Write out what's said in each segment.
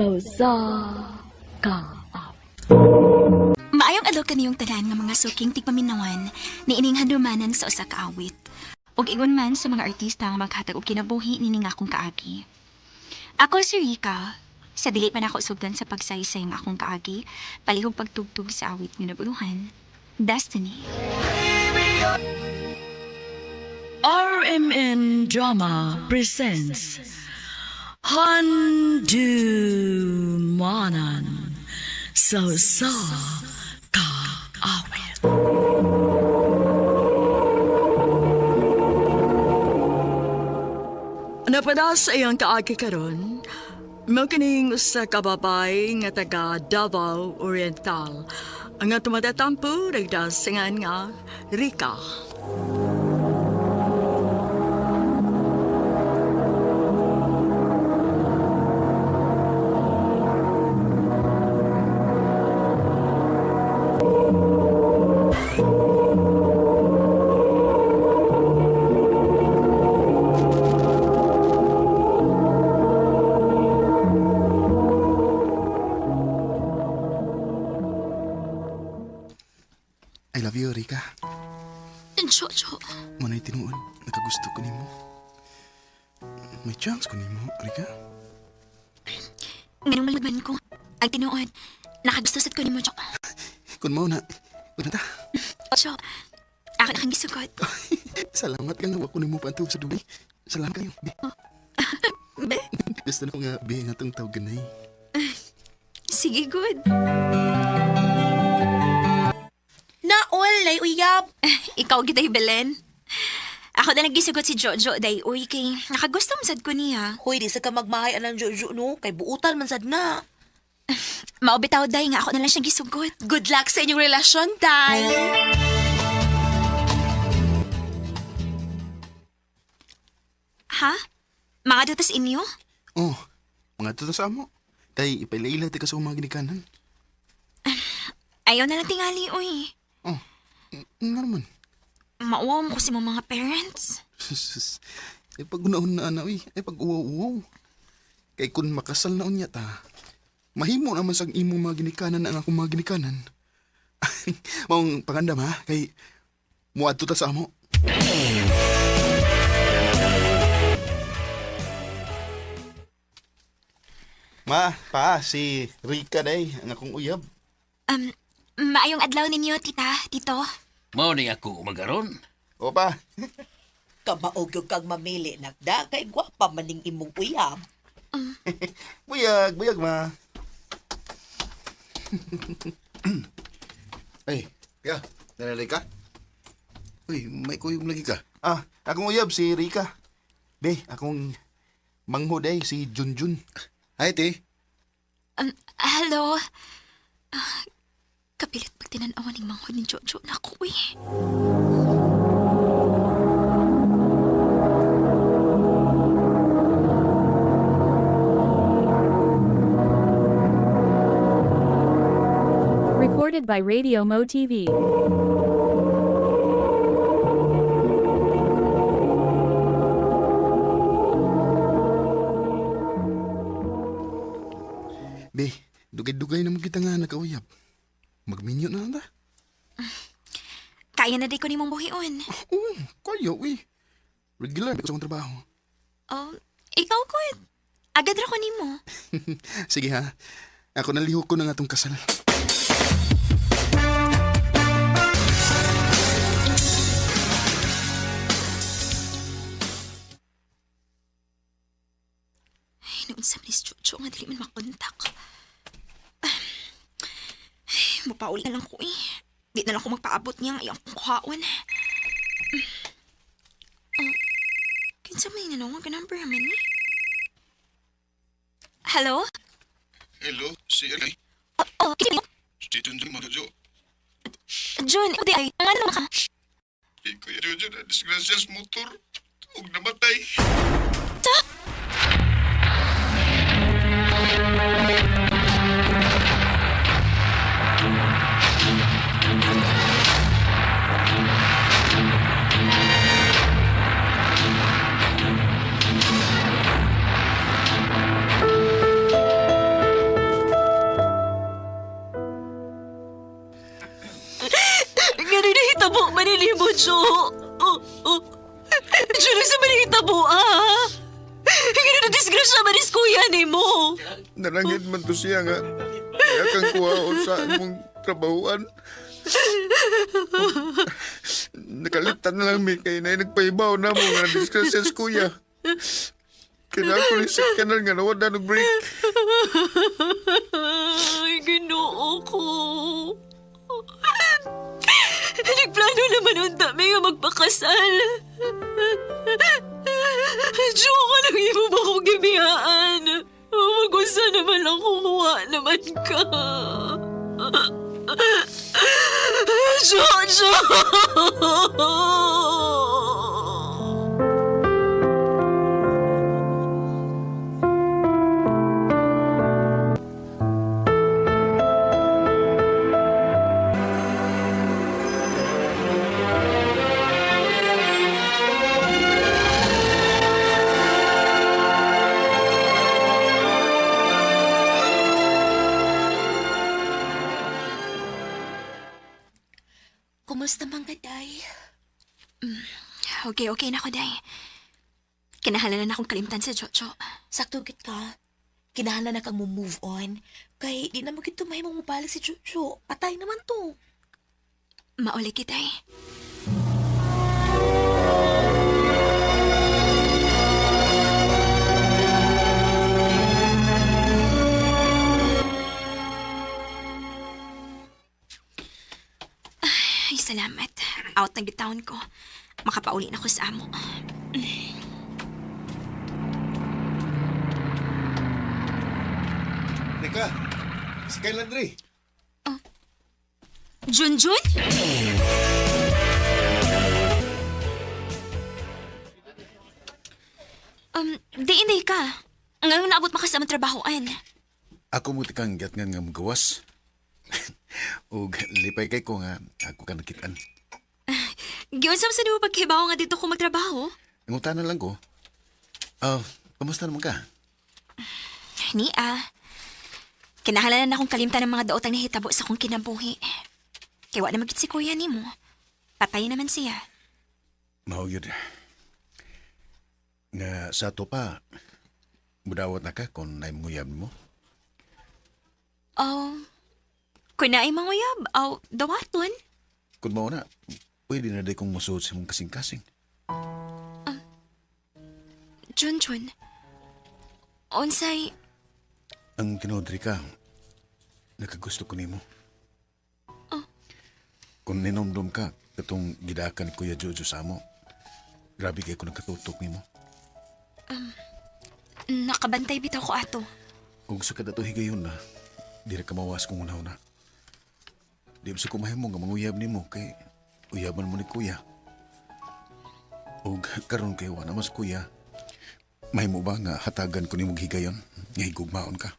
Sa Kaawit. Maayong adlaw kaniyong tanan nga mga suking tigpaminawan ni ining handumanan sa usa ka awit. Ug ingon man sa mga artista nga maghatag og kinabuhi nining akong kaagi. Ako si Rica. Sa dili pa nako sugdan sa pagsaysay nga akong kaagi, palihog pagtugtog sa awit nga nabuluhan. Destiny. RMN Drama presents Handumanan sa Kaawit. Napada sa iyang kaagi karon, mao kining usa ka babae nga taga Davao Oriental. Ang tumatatampo nagdasingan nga Rica. I love you, Rika. Jojo, Manay tinuod, nakagusto ko nimo. May chance ko nimo, Rika. nganong malugman ko. Ang tinuod, nakagusto sad ko nimo, Jo. Kun mao na, una ta. Jo, ako na kang gisugot. Salamat ka nga wa ko nimo paanto sa Dubai. Salamat kayo. Be. Be, Gusto na ko nga be nga tong tawag ganay. sige, good. Naol, nay uyab. Ikaw gid ay Belen. Ako na nagisugot si Jojo day uy kay nakagusto man sad ko niya. Hoy, di sa ka magmahay anang Jojo no, kay buutan man sad na. Mao bitaw day nga ako na lang siyang gisugot. Good luck sa inyong relasyon, tay. Ha? Mga dutas inyo? Oh, mga tuta sa amo. Kay ipaila-ila ti ka sa mga ginikanan. Ayaw na lang tingali uy. Oh, nga naman. Mauwaw mo ko si mga parents. Sus, ay pag unahon na ana, uy. Ay pag uwaw-uwaw. Kay kun makasal na unya ta, mahimo naman sang imong mga ginikanan ang akong mga ginikanan. Maong pangandam ha, kay muadto ta sa amo. Ma, pa, si Rika day, ang akong uyab. Um, maayong adlaw ninyo, tita, tito. Mao ni ako magaron. Opa, Kamaog yung kang mamili nagda kay gwapa maning imong uyab. buyag, buyag ma. Ay, ya, nanalay ka? Uy, may kuyog lagi ka. Ah, akong uyab si Rika. Be, akong mangho day, si Junjun. Hi, te. Hello. Ah, kapilit pag tinanawan ng manghod ni Jojo na ako uy. Recorded by Radio Mo TV. Be, dugay-dugay naman kita nga nakauyab. Magminyo na lang ta. Kaya na di ko nimong buhion. Oo, kaya uy. Regular ko sa akong trabaho. Oh, ikaw ko. Agad ra ko nimo. Sige ha, ako nalihok ko na nga tong kasal. Ay, naunsa man ni si Jojo nga dili man makontak. Ay, mapauli na lang ko eh. Di na lang ko magpaabot niya ang iyang kuhaon. Oh, kinsa may nanawag ka number man ni? Hello? Hello, si Erika. Oh, oh, kinsa Si Junjun Majojo. Jun, di ay, nga naman ka. Si Kuya Jojo na disgrasya sa motor. Huwag namatay. Sa? Diyo sa manihitabo, ah! Nga na disgrasya man is kuya ni mo. Nalangit man to siya nga. Kaya kang kuhaon sa imong trabahoan. Nakalitan na lang mi kay na nagpahibaw na mo nga disgrasya sa kuya. Kaya ako rin sa kanal nga nawala ng break. Ay, ginoo ko. Nagplano naman unta mi nga magpakasal. Diyo ka lang imo ba akong gibiyaan? Magusa naman lang kumuha naman ka. Jojo! Kumusta man ka, day? Okay, okay na ko, day. Kinahalan na akong kalimtan sa Jojo. Sakto gid ka. Kinahanglan na kang mo move on. Kay di na mo gid mahimong mobalik si Jojo. Patay naman to. Mauli kita eh. Ay, salamat. Out na gitawon ko. Makapauli na ko sa amo. Rika, si Kyle Andre. Junjun? Di hindi ka. Ngayon naabot makasama trabahoan. Ako mo tikang gatngan nga magawas. Ug lipay kay ko nga ako ka nakitaan. Giunsam sa niyo pagkibaw nga dito ko magtrabaho? Ngutana lang ko. Ah, kamusta naman ka? Ni ah. Kinahalan na akong kalimtan ng mga daotang nahitabo sa akong kinabuhi. Kaya wa na magit si kuya nimo. Patay naman siya. Mao yun. Nga sa ato pa, mudawat na ka kung naimunguyab mo. Oh, kun naay manguyab, aw dawaton. Kung mao na, pwede na di kong musuot sa mong kasing-kasing. Junjun. Unsay, Ang tinuod ka, nakagusto ko nimo. Kung ninomdom ka, katong gidakan ni Kuya Jojo sa amo, grabe kay ko nagkatutok nimo. nakabantay bitaw ko ato. Kung sa kadato higayon na, di ra ka mawas kung una-una. Di ba sa kumahimo nga manguyab nimo kay uyaban mo ni Kuya. Og karon kay wa na mas kuya. Mahimo ba nga hatagan ko nimo og higayon nga higugmaon ka?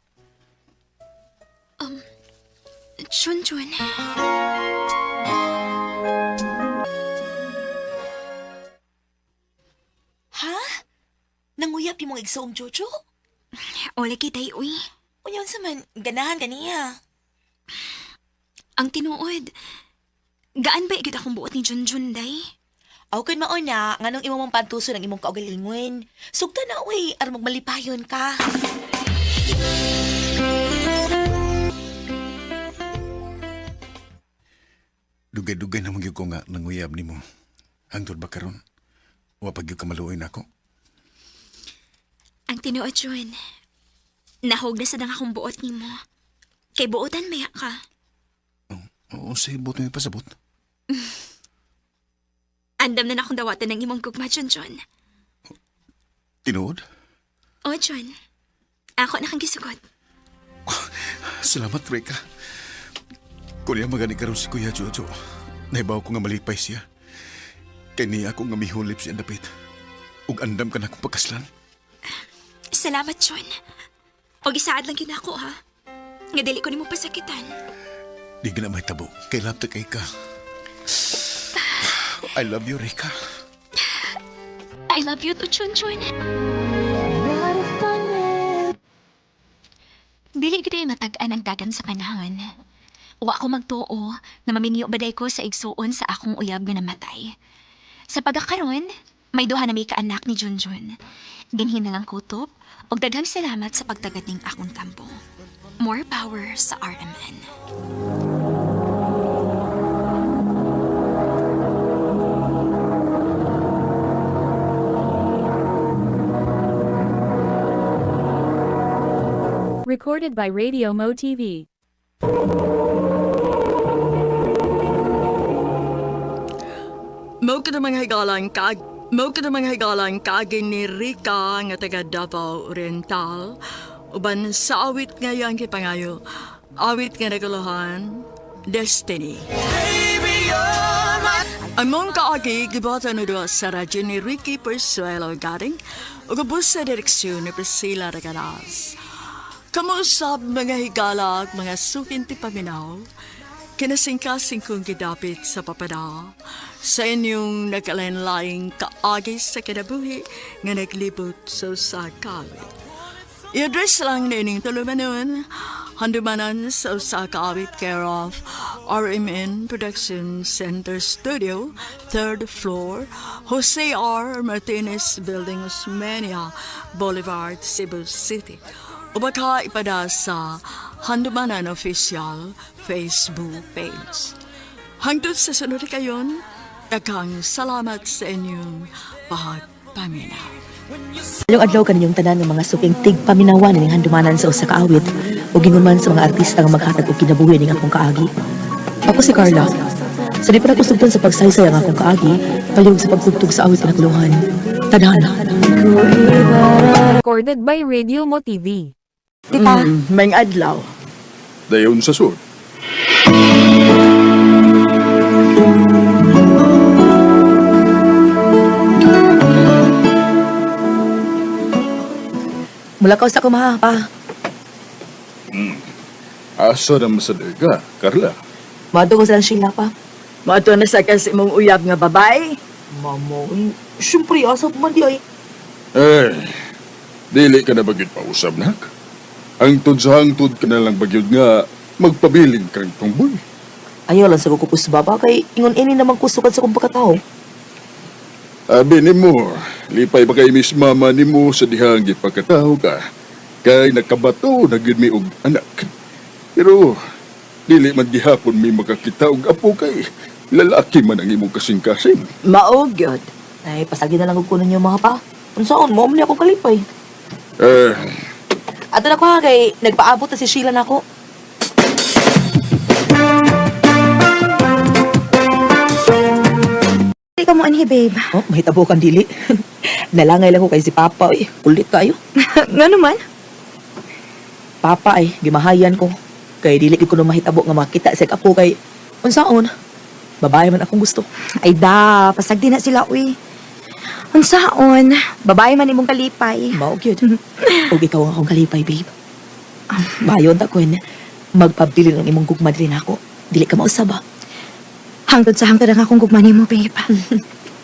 Junjun. Ha? Nanguyap yung mga igsoong Jojo? Ole kitay uy. Unya unsa man ganahan kaniya. Ang tinuod. Gaan ba igid akong buot ni Junjun day? Aw kun mao na nganong imo mong pantuso ng imong kaugalingon. Sugta na uy, aron magmalipayon ka. Dugay-dugay na magyud ko nga nanguyab nimo. Hangtod ba karon? Wa pa gyud ka maluoy nako. Ang tinuod, Jun. Nahog na sa dang akong buot nimo. Kay buotan maya ka. Unsay buot mi pasabot? Andam na na akong dawatan ng imong gugma, Junjun. Tinuod? O, Jun. Ako na kang gisugot. Salamat, Reka. Kung niya magani karon si Kuya Jojo, naibaw ko nga malipay siya. Kay niya ako nga mihulip siya dapit. Ug andam ka na akong pagkaslan. Salamat, Jun. O gisaad lang yun ako, ha? Nga dili ko nimo pasakitan. Di ka na mahitabo. Kay lapta kay ka. I love you, Reka. I love you too, Chun Chun. Dili gid ay matag-an ang dagan sa panahon. Wa ko magtuo nga maminyo baday ko sa igsuon sa akong uyab nga namatay. Sa pagkakaron, may duha na may kaanak ni Junjun. Dinhin na lang kutob ug daghang salamat sa pagtagad ning akong tampo. More power sa RMN. Recorded by Radio Mo TV. Mao ka mga higalan kag Mao ka mga higalan kaagi ni Rica nga taga Davao Oriental uban sa awit nga iyang gipangayo. Awit nga naguluhan, Destiny. Among kaagi gibata no duha sa radyo ni Ricky Persuelo Garing ug ubos sa direksyon ni Priscilla Regalas. Kamuusab mga higala at mga sukin ti paminaw, kinasingkasing kong gidapit sa papada, sa inyong nagkalain-laing kaagi sa kinabuhi nga naglibot sa usa ka awit. I-address lang na ining tulumanon, handumanan sa usa ka awit care of RMN Production Center Studio, third floor, Jose R. Martinez Building, Osmeña Boulevard, Cebu City. O baka ipada sa Handumanan Official Facebook page. Hangtod sa sunod kayon, daghang salamat sa inyong pagpaminaw. Yung adlaw kaninyong tanan ng mga suking tigpaminawan ning handumanan sa usa ka awit ug ingon man sa mga artista nga maghatag og kinabuhi ning akong kaagi. Ako si Carla. Sa di pa nako sugton sa pagsaysay ang akong kaagi, palihog sa pagtugtog sa awit kinakuluhan. Tadhana. Recorded by Radio Mo TV. Tita, May adlaw. Dayon sa sud. Mulakaw sa kumaha pa. Asa na masaday ka, Carla? Maadto ko silang Sheila pa. Maato na sa kasi mong uyab nga babae. Mama, uy, syempre asa pa man di ay. Eh, dili ka na bagyod pausab, nak. Hangtod sa hangtod ka na lang bagyod nga magpabilin kang tungboy. Ayaw lang sa kukupos baba kay ingon ini namang kusukad sa kong pagkatao. Abi nimo, lipay ba kay Miss Mama nimo sa dihang gipagkatao ka? Kay nakabato na gyud mi og anak. Pero dili man gihapon mi makakita og apo kay lalaki man ang imong kasing-kasing. Maog yun. Ay, pasagi na lang og kuno niyo mga pa. Unsaon mo man akong kalipay. Eh, Ato na ko ha kay nagpaabot na si Sheila nako. Di ka mo anhi, babe. Oh, mahitabo kang dili. Nalangay lang ko kay si Papa, eh. Kulit kayo. Nga naman. Papa ay, gimahayan ko. Kay dili gid ko no mahitabo nga makita sa apo kay unsaon. Babae man akong gusto. Ay da, pasagdi na sila, uy. Unsaon, babae man imong kalipay. Mao gyud. Ug ikaw ang akong kalipay, babe. Mayon ta kun magpabilin ang imong gugma diri nako. Dili ka mausab ah. Hangtod sa hangtod ang akong gugma nimo, babe.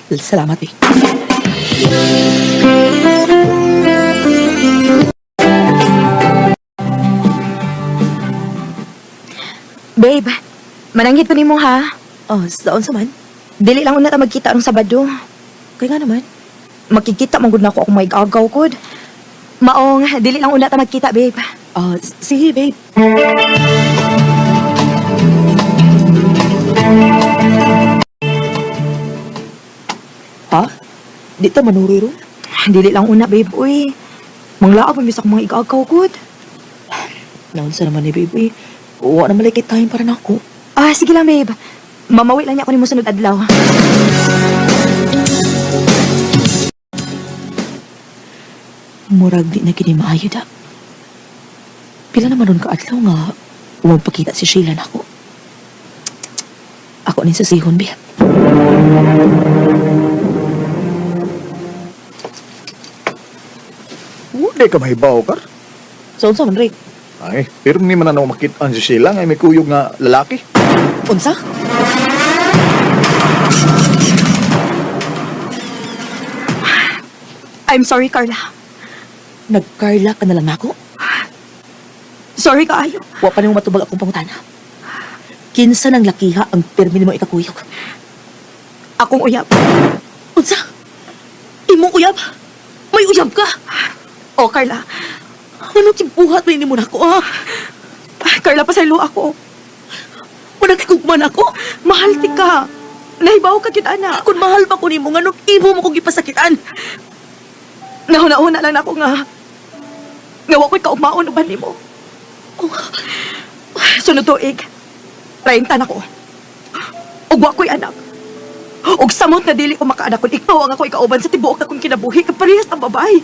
Salamat, babe. Babe, mananghid ko nimo ha. Oh, saon sa man? Dili lang una ta magkita arong Sabado. Kay nga naman. Makikita man gud nako akong maigagaw gud. Maong, dili lang una ta magkita, babe. Ah, sige, babe. Ha? Di ta manuri ron? Dili lang una, babe, uy. Manglaag man bisag mga igagaw gud. Naunsa naman ni babe, eh. Wa na malay kay time para nako. Ah, sige lang, babe. Mamawi lang niya ako nimo sunod adlaw. Murag di na kini maayo da. Pila naman nun kaadlaw nga huwag pakita si Sheila nako. Ako nin susihon, babe. Wala ka mahibaw, Kar. So, unsa man, Rick? Ay, pero ni man na makit-an si Sheila nga may kuyog nga lalaki. Unsa? I'm sorry, Carla. Nagkarla ka na lang nako? Sorry kaayo. Wa pa nimo matubag akong pangutana. Kinsa nang lakiha ang pirmi nimo ikakuyog? Akong uyab. Unsa? Imong uyab? May uyab ka? Oh, Carla. Ano gibuhat man nimo nako ha? Carla, pasaylo ako. Wala kay gugman ako. Mahal ti ka. Nahibaw ka gid ana. Kung mahal pa ko nimo nganong imo mo kong gipasakitan? Nahuna-huna lang nako nga nga wa ko'y kaugmaon uban nimo. Oh, Sunod tuig, 30 na ko. Ug wa ko'y anak. Ug samot na dili ko makaanak kun ikaw ang ako ikauban sa tibuok akong kinabuhi kaparehas ang babae.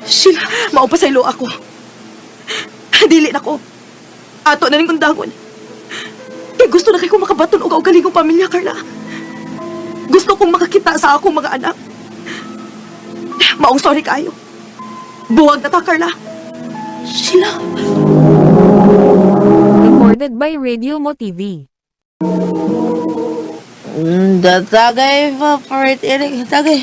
Sheila, Mao pasaylo ako. Dili na ko. Ato na ning undangon. Kay gusto na kay ko makabaton og kaugalingong pamilya, Carla. Gusto kong makakita sa akong mga anak. Maong sorry kayo. Buwag na ta, Carla. Sheila. Recorded by Radio Mo TV. Tagay pa, part, Eric. Tagay.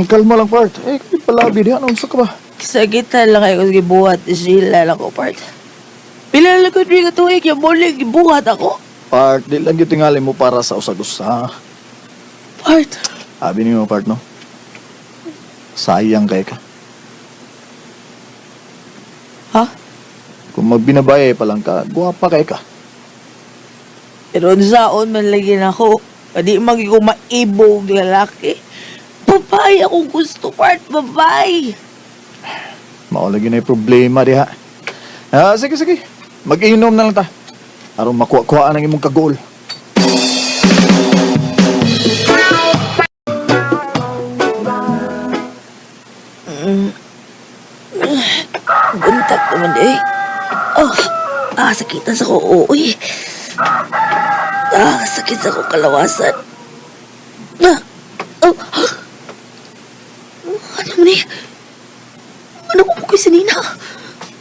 Kalma lang, part. Eh, kay palabi diha unsa ka ba? Sakitan lang kayo kung gibuhat. Sheila lang ko, part. Pila lang ko rin katuig, yung muli, gibuhat ako. Part, di lang gyud tingali mo para sa usag-usa. Part. Abi nimo part no. Sayang kay ka. Ha? Kung magbinabay pa lang ka, guwapa kay ka. Pero unsaon man lagi na ako. Pwede magi ko maibog lalaki. Babae akong gusto, part. Babae. Mao lagi na yung problema diha. Ah, sige sige. Mag-inom na lang ta. Aron makuha-kuhaan ang imong kagol. Buntag naman eh. Oh, sakitan sa ko. Uy. Ah, sakit sa ko kalawasan. Ah, oh. Ano man eh? Ano ko ko si Nina?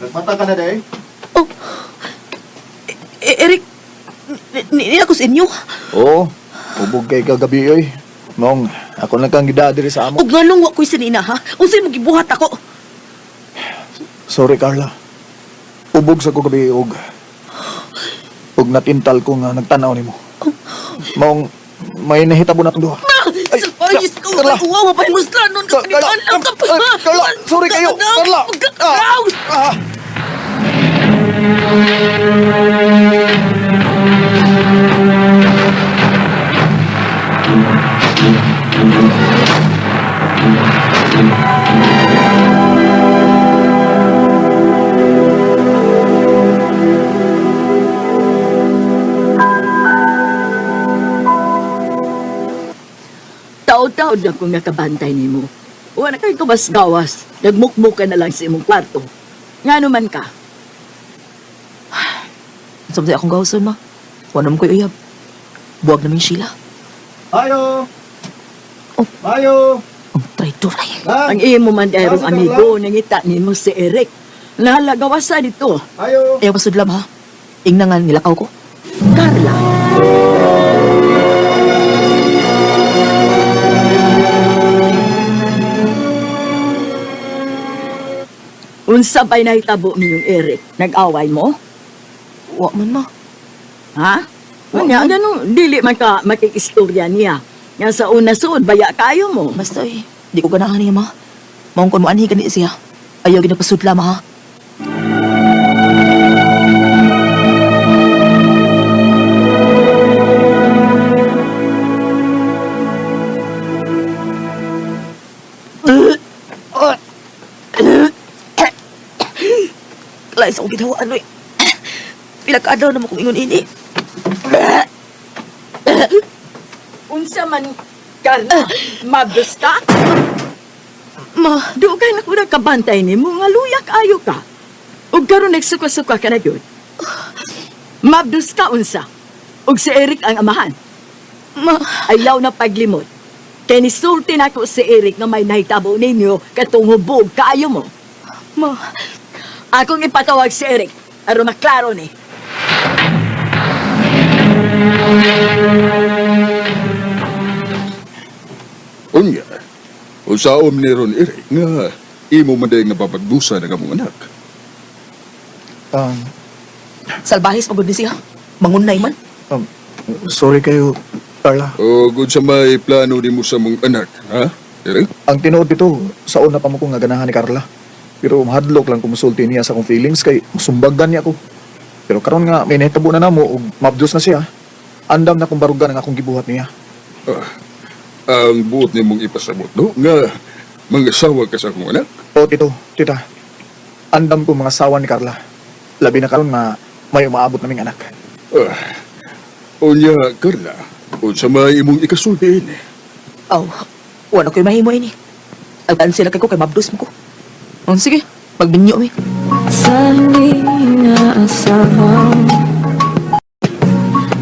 Nagmata ka na day. Oh. Eric, ni ako sa inyo. Oo. Ubog kay kagabi oy. Mong, ako lang kang gida diri sa amo. Og nganong wa ko'y si Nina ha? Unsay mo gibuhat ako? Sorry Carla. Ubog sa ko gabi og og natintal ko nga nagtanaw nimo. Maong may nahitabo na tong duha. Ay, ay, ko, Carla. uwaw, mapay muslan nun ka. Carla, Carla, Carla, sorry kayo, Carla. Ah, ah. Taod-taod na kong nakabantay nimo. Wala kay gawas-gawas. Nagmukmuk ka na lang sa imong kwarto. Nga naman ka. Samtay akong gawson ma. Wala mo ko'y uyab. Buwag namin Sheila. Ayo. Oh. Ayo. Ang traitor ay. Ang imo man ayrong amigo, nangita nimo si Eric. Nahalagawasan ito. Ayo. Ayaw pasudlam ha. Ingna nga nilakaw ko. Carla. Unsa ba'y nahitabo ninyong Eric? Nag-away mo? Wa man ma. Ha? Unya, ganun, dili man ka makikistorya niya. Nga sa una suod, baya kayo mo. Basta eh. Di ko ganahan niya ma. Maong kon mo anhi gani siya. Ayaw ginapasudlam ha. Kalay sa akong ginawa, ano eh. Pinag-adaw na mo kong ingon ini. Unsa man, Carla, mabusta? Ma, Dugay na ko nagkabantay nimo nga luyak ayo ka. Ug karon nagsuka-suka ka na gyud. Mabdus ka unsa. Ug si Eric ang amahan. ma, Ayaw na paglimot. Kay nisulti nako si Eric nga may nahitabo ninyo katong hubog kaayo mo. ma. Akong ipatawag si Eric aron maklaro ni. Unya, usaom ni Ron Eric nga imo man day nga babagdusa ng among anak. Salbahis pagod ni siya. Mangunay man. Sorry kayo, Carla, O kung sa may plano nimo sa mong anak, ha? Eric? ang tinuod dito, sa una pa mo ko nga ganahan ni Carla. Pero mahadlok lang kumusulti niya sa akong feelings kay musumbagan niya ako. Pero karon nga may nahitabo na namo ug mabdos na siya. Andam na kong barugan ang akong gibuhat niya. Ah, ang buot nimong ipasabot, no? Nga, mangasawa ka sa akong anak? O tito, tita, andam ko mga sawa ni Carla. Labi na karon nga may umaabot naming anak. Ah, unya, Carla, unsa may imong ikasulti ini? Aw, wala ko'y mahimo ini. Agtaan sila kay ko kay mabdos mo ko. Oh, sige, magbinyo mi. Sa hindi inaasahan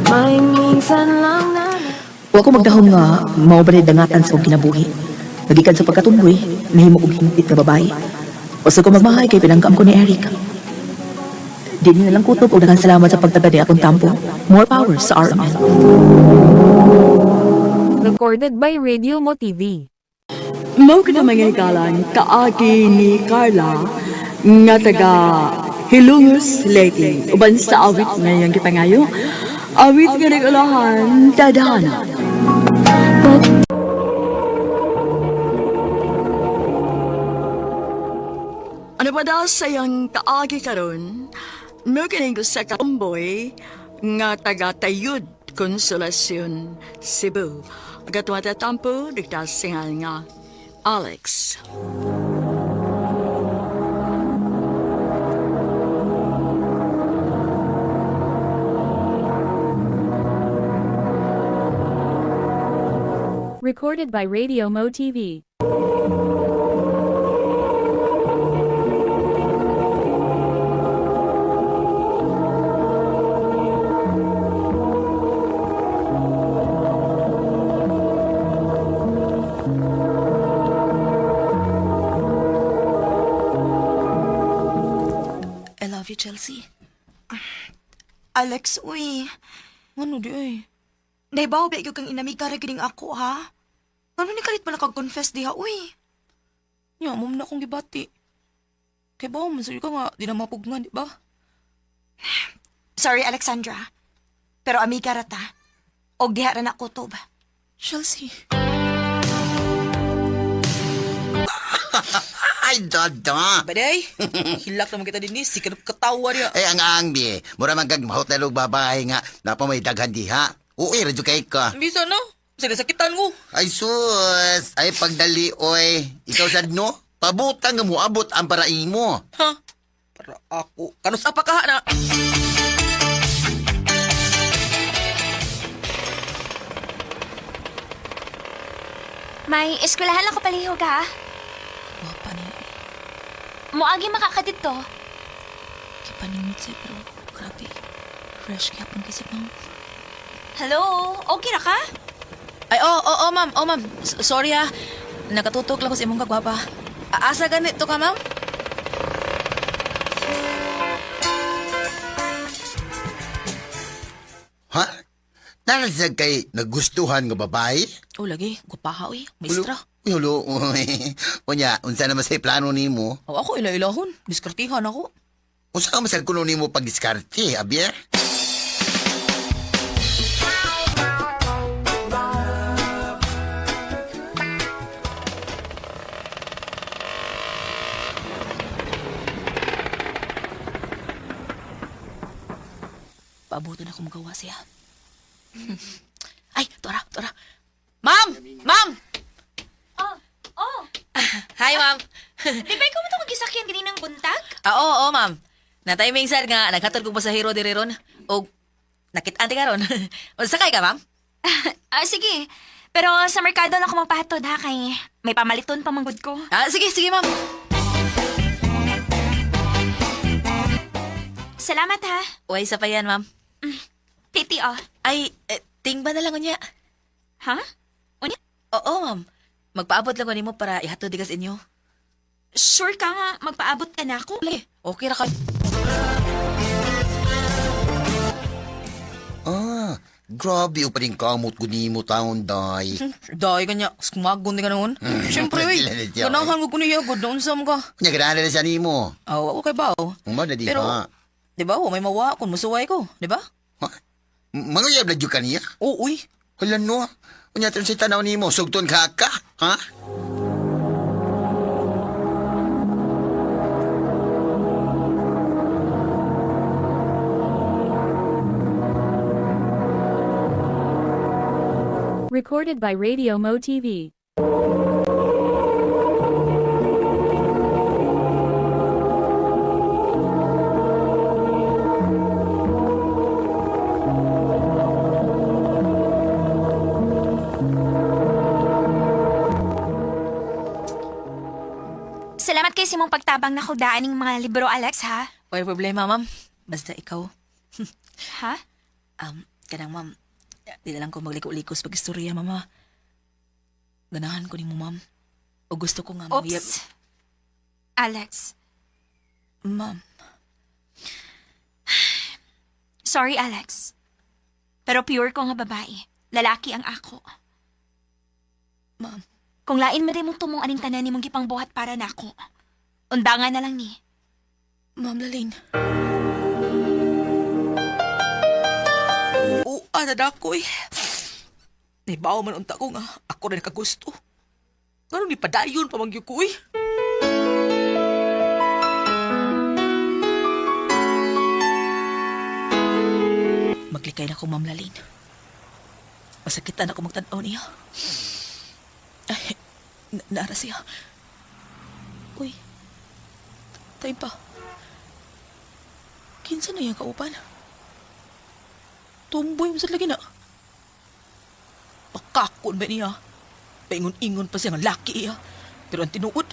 May minsan lang na Wa ko magdahom nga mao ba ni dangatan sa akong kinabuhi. Nagikan sa pagkatumboy, nahimo kog hingpit nga babae. Usa ko magmahay kay pinangkaam ko ni Eric. Di niyo na lang kutob og daghang salamat sa pagtaga ni akong tampo. More power sa RMN. Recorded by Radio Mo TV. Mao kita mga hikalan, kaagi ni Carla, nga taga Hilongos, Leyte. Uban sa awit ngayong gipangayo. Awit nga nag-ulahan, tadhana. Ano pa daw sa iyang kaagi karon? Mao kining sa katomboy nga taga Tayud, Consolacion, Cebu. Agatwa tampo, nagtasingan nga Alex. Recorded by Radio Mo TV. I love you, Chelsea. Alex, uy. Ano di ay? Naibaw ba ikaw kang inamig ra gining ako, ha? Ano ni kalit pa nakag-confess diha, uy? Nya, mo na akong gibati. Kay bawo man ka nga, di na mapugnan, di ba? Sorry, Alexandra. Pero amiga ra ta. Og diha ra na kutob. Chelsea. Ay, dada. Baday, hilak naman kita din ni, si katawa niya. Ay, ang angbi. Mura man kag mahot na lug babae nga. Napa may daghan diha. Uy, radyo kay ka. Bisa no? Sinasakitan ko. Ay, sus. Ay, pagdali, oy. Ikaw sad no? Pabutang nga moabot ang paraing mo. Ha? Para ako. Kanus apa ka na? May eskwelahan lang ko palihog, ha? Wapa ni, Moagi makakadito. kipaningit siya pero grabe. Fresh kaya kasi ma'am. Hello? Okay ra ka? Ay, oh, oh, oh, ma'am. Oh, ma'am. Sorry ha. Nakatutok lang ko sa imong kagwapa. Asa ganito ka, ma'am? Ha? Nalasag kay nagustuhan nga babae? Oh, lagi. Gwapaha, uy. Maestra. Uy, hulo. Uy. Unya, unsa naman sa plano nimo? Oh, ako ila-ilahon. Diskartihan ako. Unsa ka masal kuno nimo pagdiskarte, Abier? Paabutan ako magawa siya. Ay, tora, tora. Ma'am! Ma'am! Oh, oh. Hi, ma'am. Di ba ikaw mo itong gisakyan ganinang buntag? Ah, oo, oo, ma'am. Natiming sir nga, naghatod ko pasahero diri ron. Og nakit-an ti karon. Sakay ka, ma'am? Ah, sige. Pero sa merkado na ako magpahatod, ha? Kay may pamaliton pa manggod ko. Ah, sige, sige, ma'am. Salamat, ha? Uy, isa pa yan, ma'am. Titi, oh. Ay, eh, tingba na lang unya. Ha? Unya? Oo, ma'am. Magpaabot lang ko nimo para ihatod dikas inyo. Sure ka nga magpaabot ka na ako? Lagi, okay ra ka. Ah, grabe o pa rin kamot ko nimo taon, day. Dahil kanya, skumagon di ka noon. Siyempre, uy. Sila na siya, Ganahan ko kuno iya, good noon sa mga. Unya, ganahan na siya nimo. Oh, okay ba, oh. Uma na di Pero, ha. di ba, oh, may mawa kung musuway ko, di ba? Ha? Manguyab na dyan ka niya? Oo, uy. Hala no. Unya tron sa tanaw nimo, sugton ka ka, ha? Recorded by Radio Mo TV. Salamat kay simong pagtabang na daan ning mga libro, Alex, ha? Way problema, ma'am. Basta ikaw. Ha? Kanang ma'am, di na lang ko magliko-likos pag istorya, mama. Ganahan ko nimo, ma'am. O gusto ko nga mangyab- Oops. Alex. Ma'am, Sorry, Alex. Pero pure ko nga babae. Lalaki ang ako. Ma'am. Kung lain man mong tumong aning tanan nimong gipangbuhat para nako. Undangan na lang ni. Ma'am Lalaine. Oo, na ko eh. Naibaw man unta ko nga. Ako rin nakagusto. Ganun ni padayon pamangyo ko eh. Maglikay na ko, Ma'am Lalaine. Masakitan ako magtanaw niya. Ay, naara siya. Uy, tayo pa. Kinsa na yung kauban? Tumboy mo sa lagi na. Pakakon ba niya? Paingon-ingon pa siya nga laki iya. Pero ang tinuod,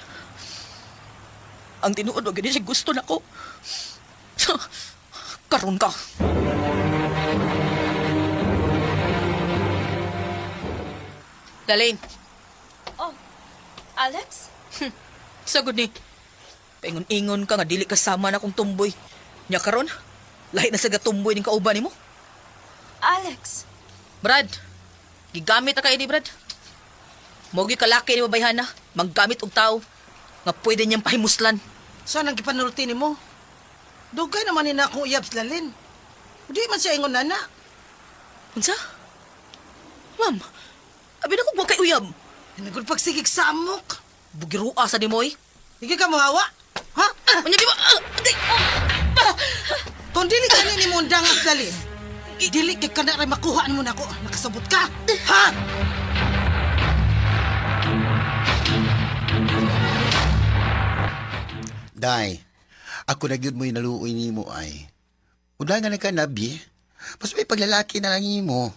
wag gani siya gusto na ko. Karon ka. Lalaine, Oh, Alex? sagod ni. Paingon-ingon ka nga dili kasama na kong tumboy. Nya karon, lahi na sa gatumboy ning kauban nimo. Alex. Brad, gigamit na kayo ni Brad. Mogi kalaki ni mabayhana, maggamit og tao nga pwede niyang pahimuslan. Saan ang gipanulti nimo? Dugay naman ni na akong uyab sa lalin. Di man siya ingon nana. Unsa? Ma'am, abi na kong wa kay uyab. Nagud pagsigig samok. Bugirua sa nimoy. Hindi ka mohawa? Ha? Unya di ba? Ah, di. Kung dili ka ni mo undang at lalin, dili kay ka na rin makuha mo nako. Nakasabot ka? Ha? Day, ako na gyud mo'y naluoy nimo ay. Udangan na ka nabi. Mas may paglalaki na lang nimo.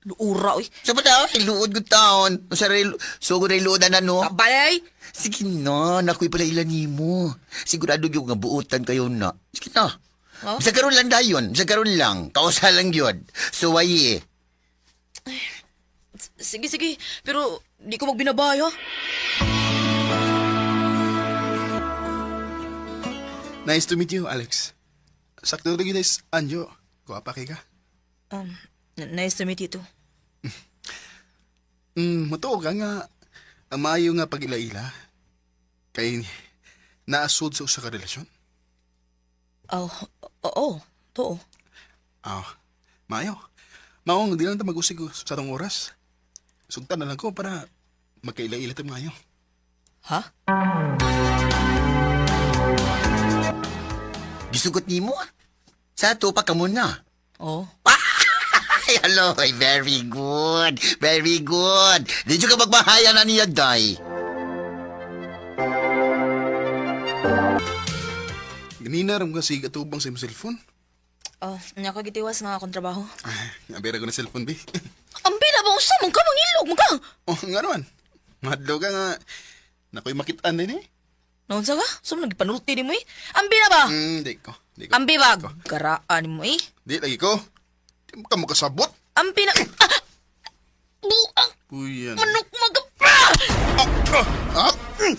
Luura oy. Sa ba daw, luod gud taon. Sa sugod ray luod na no. Kabalay. Sige na, nakoy pala ilan nimo. Sigurado gyud nga buotan kayo na. Sige na. Oh? Sa karon lang dayon, sa karon lang. Kausa lang gyud. Suwayi. Sige sige, pero di ko magbinabay ha. Nice to meet you, Alex. Sakto rin guys, Anjo. Kuwapa kay ka. Nice to meet you too. Matuo ka nga ang maayo nga pag-ila-ila kay naasod sa usa ka relasyon. Oh, oo, too. Ah, maayo. Maong di lang ta mag-usig sa atong oras. Sugtan na lang ko para magkaila-ila ta maayo. Ha? Gisugot nimo ah. Sa ato pa kamo na. Oh. Ay, hello. Ay, very good. Very good. Di ka magmahaya na niya, Day. Ganina ram kasi atubang sa imong cellphone. Oh, nya ko gitiwas nga akong trabaho. Ay, abera ko na cellphone, bi. Ang ba usa man ka mangilog man ka. Oh, nga naman. Madlo ka nga. Nakoy makitaan din eh. Naunsa ka? So man nagpanulti nimo eh. Ambi na ba? Di ko. Di ko. Ambi ba? Garaan mo eh. Di lagi ko. Di mo ka makasabot. Ambi na. Ah! Buang Puyan. manok mag. Ah, ah, mm.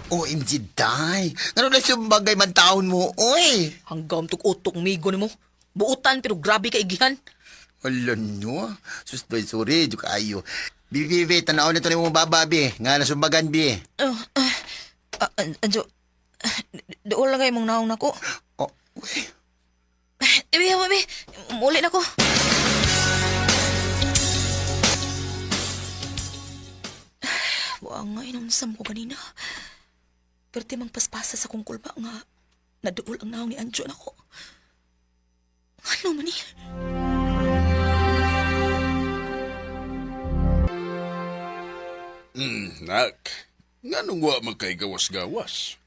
OMG, Day. Ngano na siyang bagay man taon mo, oy. Hanggang tuk-utok migo nimo. Buutan pero grabe ka igihan. Ala no. Sus, Day, sorry. Di kaayo. Bi, bi, bi, tanaw na to ni mong baba, bi. Nga nasumbagan, bi. Oh, Anjo, dool lang kayo mong naong nako. Oh, Bi, bi, muli na ko. Buang nga, inamsam ko ganina. Perti mang paspasa sa kong kulba nga naduol ang naong ni Anjo nako. Ano man ni? Nak. Nganong wa man kay gawas-gawas?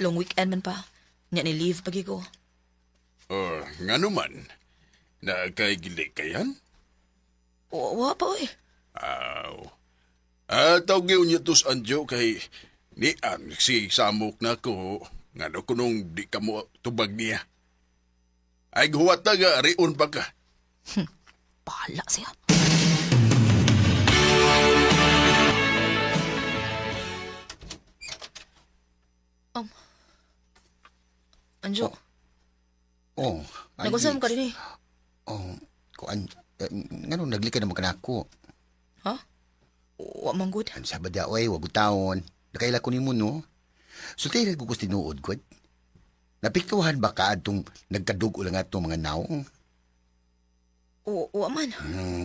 Long weekend man pa. Nya ni leave pagi ko. Oh, ngano man? Na kay gilikayan? Wa pa oy. Aw. Ah, tawag niyo tos anjo kay ni an si samok na ko ngano kunong di ka mo tubag niya. Ay guwat ta ga rion pa ka. Bahala siya. Anjo, Oh, ay, nag-usap ka din eh. Oh, kuan, eh, ngano naglika naman ka nako. Ha? Wa man good. Ang sabad ya, oy, wag taon. Nakaila ko nimo no. So tayo ko tinuod ko. Napiktuhan ba ka atong nagkadugo lang atong mga naong? Wa man.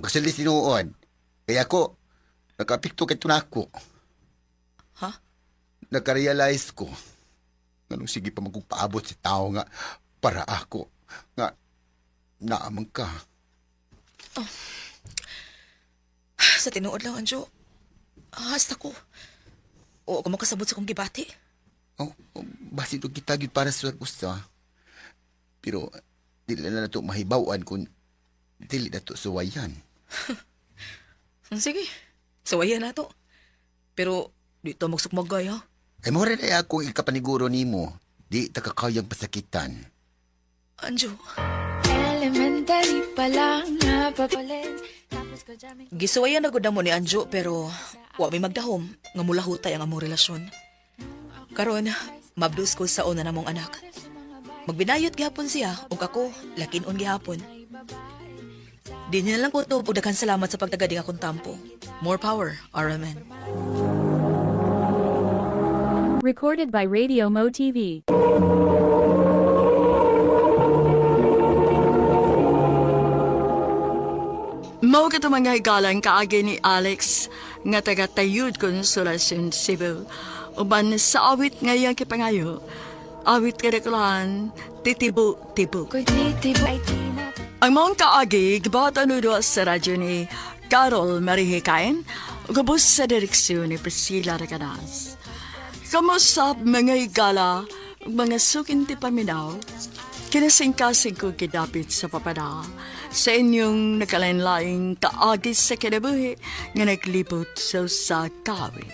Kasi di tinuod. Kaya ako, nakapikto kay tunako. Ha? Nakarealize ko. Nganong sige pa magpaabot si tao nga para ako. Nga naamang ka. Sa tinuod lang, Anjo. Hasta ko. O, ako makasabot sa kong gibati. Oh, oh basi to kita gyud para sa usa. Pero dili na nato mahibaw-an kung dili na to suwayan. Sige, sawayan na to. Pero, dito magsukmagay, ha? Ay mo rin ay akong ikapaniguro nimo. Di ta kakayang pasakitan. Anjo. Elementary pa lang napapalit. Tapos ko jamming. Gisuwayan na gud mo ni Anjo pero wa may magdahom nga mulahutay ang among relasyon. Karon, mabdus ko sa una namong anak. Magbinayot gihapon siya ug ako lakinon gihapon. Di niya lang kutob ug daghan salamat sa pagtagading akong tampo. More power, RMN. Recorded by Radio Mo TV. Mao kato mga higalang kaagi ni Alex nga taga Tayud Consolacion, Cebu. Uban sa awit nga iyang kipangayo, awit kadakulahan, titibo-tibo. Ang maong kaagi, gibatan sa radyo ni Carol Marihikain, gubos sa direksyon ni Priscilla Recanas. Kamusap mga higala, ug mga sukin ti paminaw, kinasingkasing ko gidapit sa papada sa inyong nakalain-laing kaagi sa kinabuhi nga naglibot sa usa ka awit.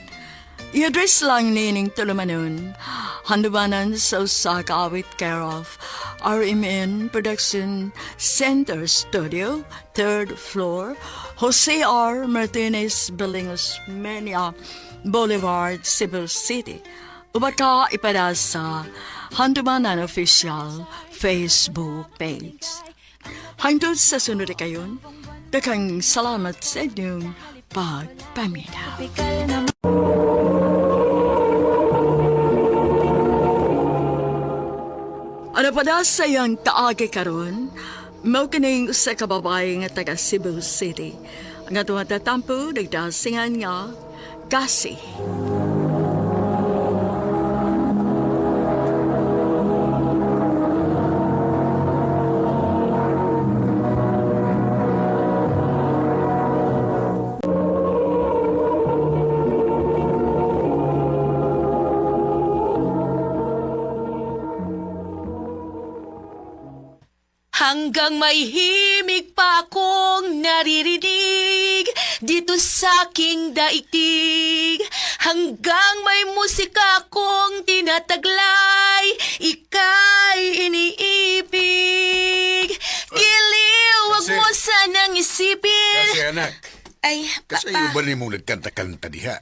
I-address lang nining tulumanon, handumanan sa usa ka awit care of RMN Production Center Studio, third floor, Jose R. Martinez Building, Osmeña Boulevard, Cebu City. Ubaka ipada sa Handumanan Official Facebook page. Hangtod sa sunod kayon, daghang salamat sa inyong pagpaminaw. Ano pa na sa iyang kaagi karon? Mao kining usa ka babae nga taga Cebu City. Ang atong tatampo nagdasingan nga Kasi. Hanggang may himig pa akong naririnig dito sa aking daigdig. Hanggang may musika akong tinataglay, ika'y iniibig. Giliw, wag Kasi- mo sanang isipin. Kasi anak, Ay, kasi papa. ba ni mong nagkanta-kanta diha?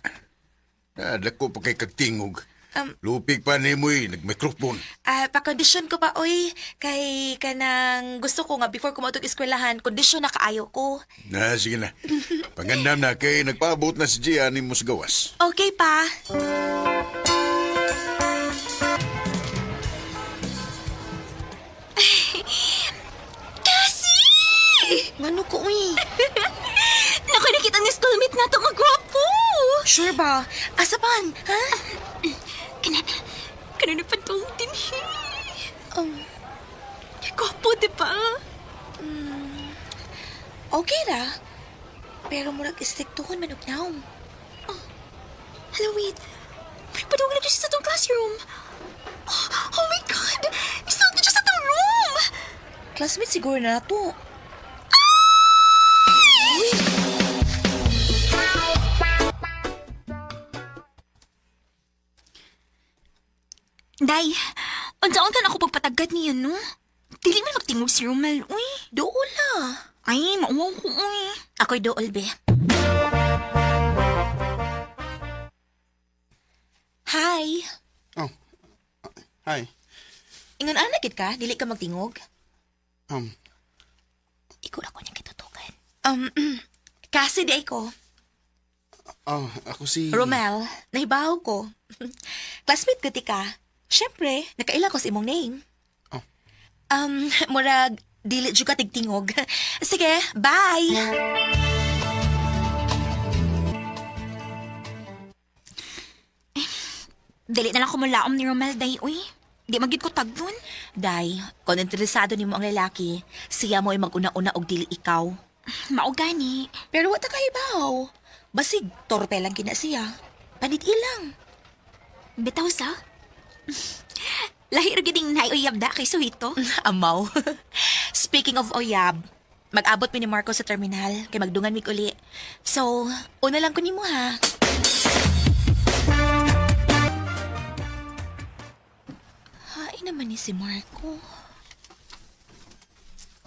Nadako pa kay kagtingog. Lupig pa ni mo eh, nag-microphone. Ah, pakondisyon ko pa, oy. Kay kanang gusto ko nga before ko mautog eskwelahan, kondisyon na kaayo ko. Na, sige na. Pangandam na kay nagpaabot na si Gia ni mo sa gawas. Okay pa. Kasi! Ngano ko, uy? Naku, nakita ni schoolmate na to nga gwapo! Sure ba? Asa pan? Ha? Kana, kana nagpantong din Um, Gwapo, di ba? Okay ra. Pero murag istriktuhon man og naom. Oh, hello, wait. Padung na siya sa tong classroom. Oh, oh my God! Isang na siya sa tong room! Classmate siguro na to. Day, unsaon ka na ako pagpatagad niya, no? Dili man magtingog si Romel, uy. Dool la. Ay, mauwaw ko, uy. Ako'y dool, be. Hi. Oh. Hi. Ingon ana gid ka, dili ka magtingog. Ikaw ra ko niyang kitutukan. Kasi di ay ko. Oh, ako si... Romel, nahibaw ko. Classmate ko ti ka. Siyempre, nakaila ko sa imong name. Oh. Murag, dili jud ka tigtingog. Sige, bye! Dili na lang ko mulaom ni Romel, day, uy. Di magid ko tagdon. Day, kung interesado nimo ang lalaki, siya mo ay maguna-una og dili ikaw. Mao gani. Pero wa ta kahibaw. Basig, torpe lang kina siya. Panit ilang. Bitaw sa. Lahi ra gid ning naay uyab da kay Suhito. Amaw. Speaking of oyab, mag-abot mi ni Marco sa terminal kay magdungan mig uli. So, una lang ko nimo ha. Hain naman ni si Marco.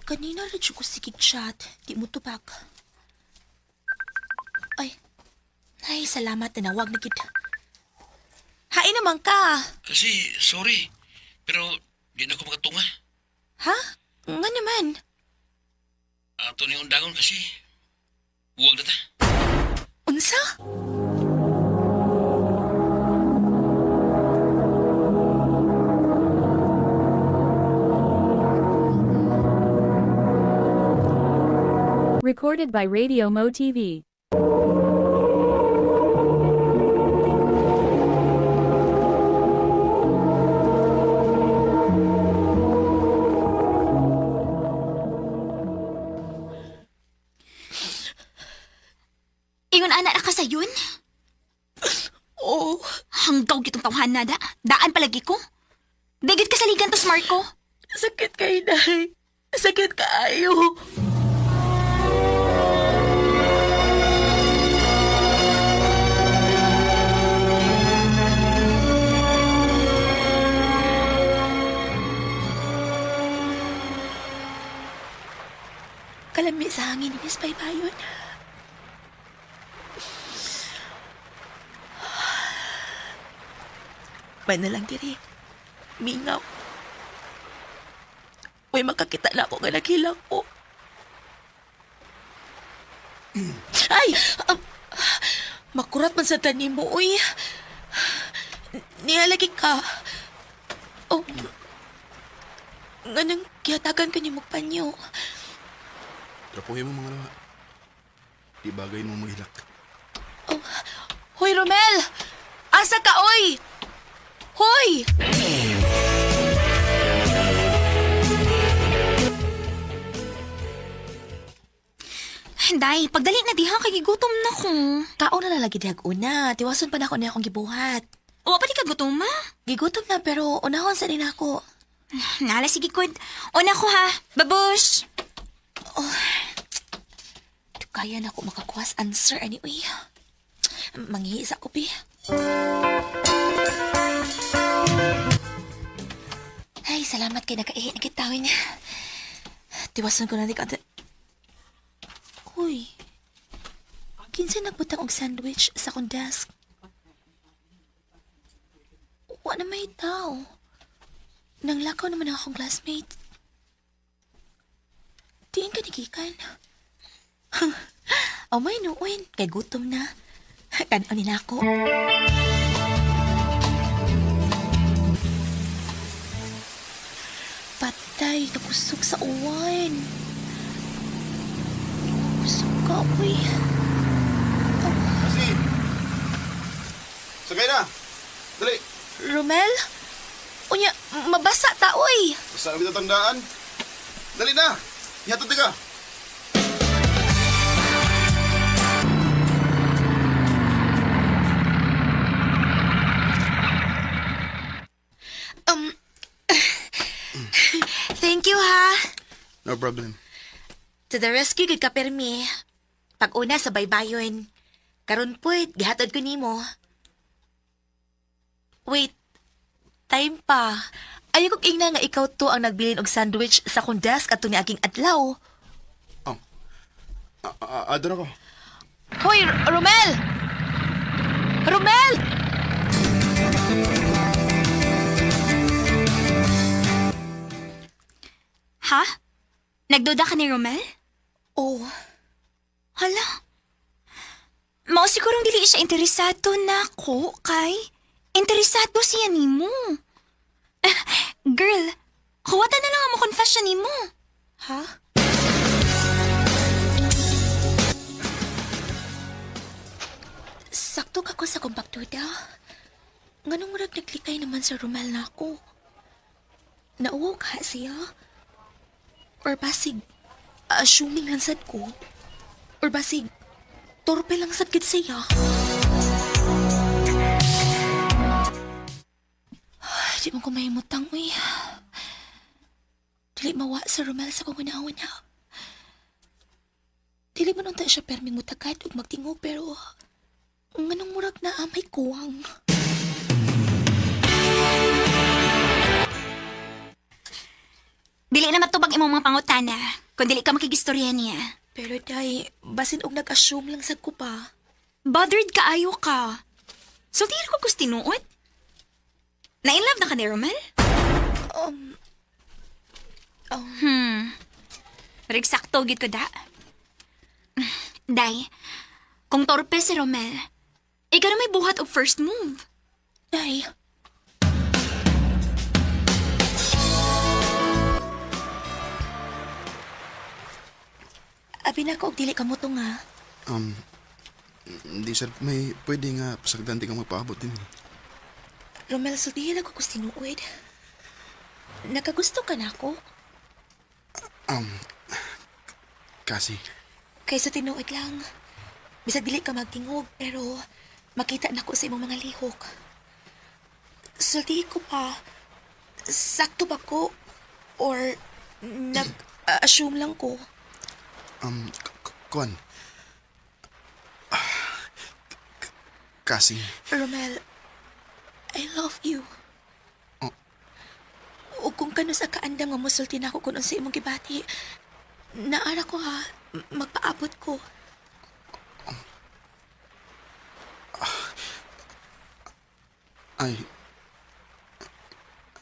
Kanina ra jud ko sige chat, di mo tubag. Ay, ay salamat tinawag na gid. Hain naman ka. Kasi, sorry. Pero, di na ko makatunga. Ha? Nga naman. Ato ni undangon kasi. Huwag na ta. Unsa? Recorded by Radio Mo TV. Ingon ana ra ka sayon. Oo. Hanggaw gitong tawhan na da. Daan palagi ko. Dagit ka saligan to, Marco. Sakit kay Day. Sakit kaayo. Kalami sa hangin ni Miss Baybayon. May na lang diri. Mingaw. Uy, makakita na ako nga naghilak ko. Ay! Makurat man sa tanim mo, uy. Nihalagi ka. Oh. Nganong gihatagan ka ni mo panyo. Trapuhin mo mga lawa. Di bagay mo maghilak. Oh. Hoy, Romel! Asa ka, oy? Hoy! Day, pagdali na diha kay gigutom na ko. Kaon na lagi dihag una. Tiwason pa na ako niya akong gibuhat. Wa pa di ka gutom ma? Gigutom na pero unahon sa din ako. Nala sige good. Una ko ha. Babush. Kaya na ako makakuha sa answer ani uy. Manghiisa ko pi. Ay, salamat kay nakaihi na kitawin. Tiwason ko na di ka. Uy. Kinsa nagbutang og sandwich sa akong desk? Wa na may tao. Nanglakaw naman ang akong classmate. Diin ka nigikan. Amay noon, kay gutom na. Kanon nila ako. Patay, nakusog sa uwan. Kusog ka, uy. Kasi, sakay na. Dali. Romel? Unya, mabasa ta, uy. Basta kami tatandaan. Dali na. Ihatod ka. Thank you, ha. No problem. To the rescue, gud ka permi. Pag-una sa baybayon. Karon puwit, gihatod ko nimo. Wait, time pa. Ayaw kong ingna nga ikaw to ang nagbilin og sandwich sa akong desk ato ni aking adlaw. Oh. Doon ako. Hoy, Romel! Romel! Ha? Nagduda ka ni Romel? Oh, Hala. Mao sigurong dili siya interesado nako kay interesado siya nimo. Eh, girl, huwata na lang ang mo confession nimo. Ha? Sakto ka ko sa kong pagduda. Nganong murag naglikay naman sa Romel na ako. Nauwaw ka siya? Or basig, assuming lang sad ko. Or basig, torpe lang sad gid siya. Ay, di mo ko mahimutang, uy. Dili mawa sa Romel sa kong una-una. Dili man unta siya perming mutagad ug magtingog pero nganong murag na amay kuwang. Dili na matubag imong mga pangutana kung dili ka makigistorya niya. Pero day, basin og nag-assume lang sad ko pa. Bothered ka ayo ka. So tiro ko kus tinuod. Na in love na ka ni Romel? Rigsakto gid ko da. Day, kung torpe si Romel, ikaw na may buhat og first move. Day. Abi na ko og dili ka mo nga. Hindi sir, may pwede nga pasagdan di ka magpaabot din. Romel, sultihin ako kus tinuod. Nakagusto ka na ako? Kasi, Kaysa tinuod lang. Bisag dili ka magtingog, pero makita na ko sa imong mga lihok. Sultihin ko pa, sakto ba ko? Or nag-assume lang ko? kuan. Ah, Kasi, Romel, I love you. Oh. O kung kano sa kaandam nga musulti na ako kung unsa imong gibati, naara ko ha, magpaabot ko.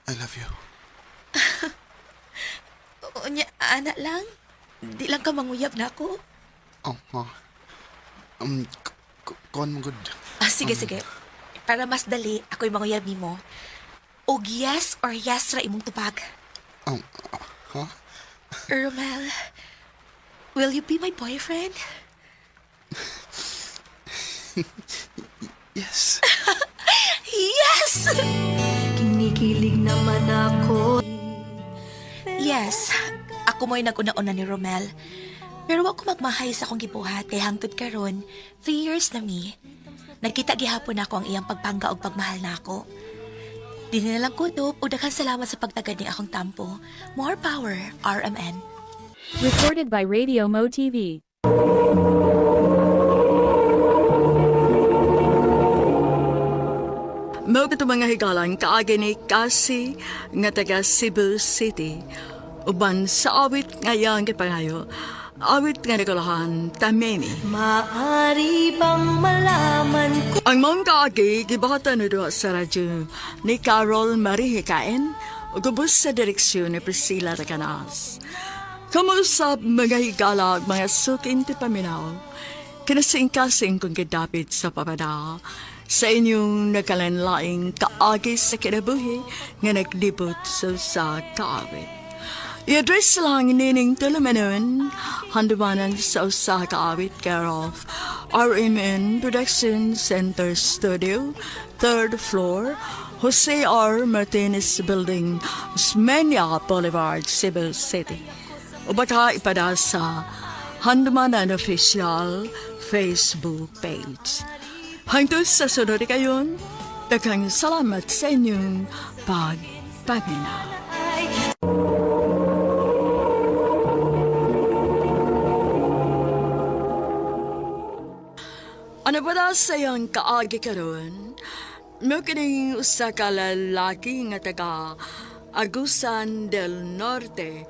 I love you. Unya, ana lang. Di lang ka manguyab na ako. Oh, ha. Kuan mo good. Ah, sige, sige. Para mas dali, ako'y manguyab nimo. Og yes or yes ra imong tubag. Ha? Romel, will you be my boyfriend? Yes. Yes! Kinikilig naman ako. Yes, ako mo'y nag-una-una ni Romel. Pero wa ko magmahay sa akong gibuhat kay hangtod karon, 3 years na mi. Nagkita gihapon ako ang iyang pagpangga og pagmahal nako. Di na lang kutob o daghang salamat sa pagtagad ni akong tampo. More power, RMN. Recorded by Radio Mo TV. Mao kato mga higalan kaagi ni Kasi nga taga Cebu City. Uban sa awit nga iyang gipangayo. Awit nga nagalahan, Tamemi. Maari bang malaman ko Ang mong kaagi, gibata na doon sa radyo ni Carol Marie Hikain, ug ubos sa direksyon ni Priscilla Recanas. Kamusap mga higalag, mga sukin ti paminaw, kinasingkasing kong gidapit sa papada, sa inyong nakalanlaing kaagi sa kinabuhi nga naglibot sa kaawit. I-address lang nining tulumanon, handumanan sa usa ka awit care of RMN Production Center Studio, third floor, Jose R. Martinez Building, Osmeña Boulevard, Cebu City. O baka ipada sa Handumanan Official Facebook page. Hangtod sa sunod kayon, daghang salamat sa inyong pagpaminaw. ay Ano ba na sa iyang kaagi karon? Mo kining usa ka lalaki nga taga Agusan del Norte.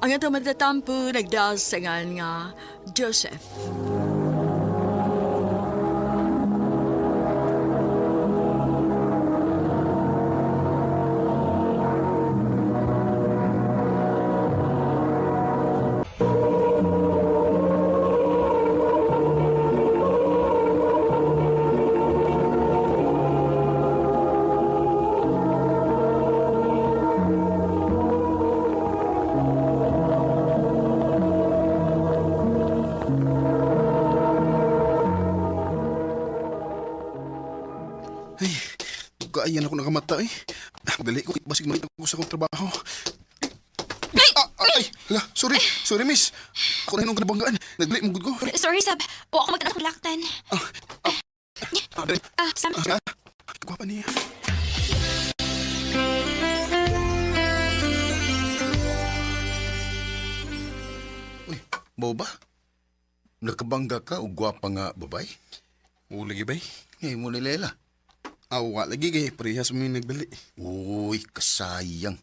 Ang atong matatampo nagdasangan nga Joseph. Ay, kaayan ako nakamata eh. Dali ko, basig makita ko sa akong trabaho. Ah, ay, hala, sorry, sorry miss. Ako na hinong kanabanggaan. Nagdali mo gud ko. Sorry, Sab. Wa ako magtanong laktan. Ah, dali. Ah, Sam. Ah, gwapa niya. Mo ba? Nakabangga ka og gwapa nga babay? Oo, lagi bay. Ngay mo ni Lela. Awa, lagi kay parehas mo yung nagdali. Uy, kasayang.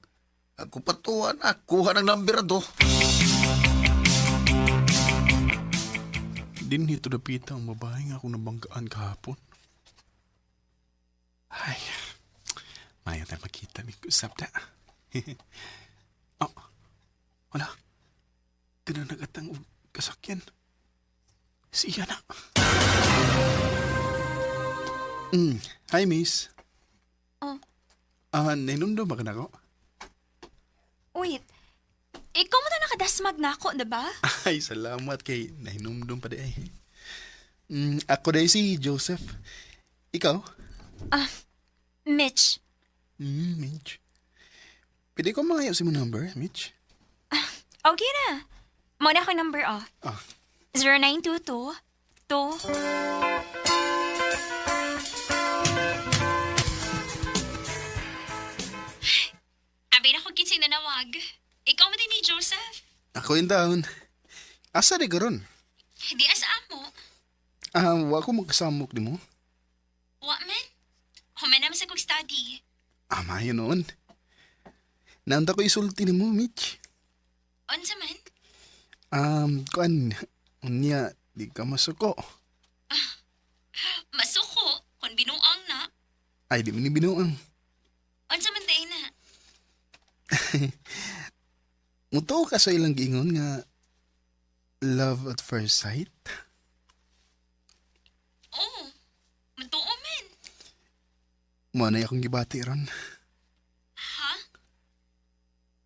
Ako patuwa na. Kuha ng number do. Din hito dapita ang babae nga akong nabanggaan kahapon. Ay, maya tayo makita. May usap na. Oh, wala. Ganun nagatang og kasakyan. Siya na. Hi, miss. Oh. Ah, nainumdum ba ka na ko? Wait. Ikaw mo to nakadasmag na ako, diba? Ay, salamat kay nahinumdum pa di ay. Ako dahil si Joseph. Ikaw? Ah, Mitch. Mitch. Pwede ko mangayo sa imong number, Mitch? Okay na. Mo na akong number, oh. Ah. 0922 2 Abi na ko kinsay nanawag. Ikaw mo din ni Joseph. Ako yung taon. Asa di karon? Di asa amo. Ah, wa ko magkasamok di mo. Wa man. Human naman sa kong study. Ah, maayo noon. Naanta ko isulti ni mo, Mitch. Unsa man? Kuan, unya, di ka masuko. Masuko kung binuang na. Ay, di mo ni binuang. Unsa man day na. Mutuo ka sa ilang giingon nga love at first sight? Oh, matuo man. Mo na akong gibati ron. Ha?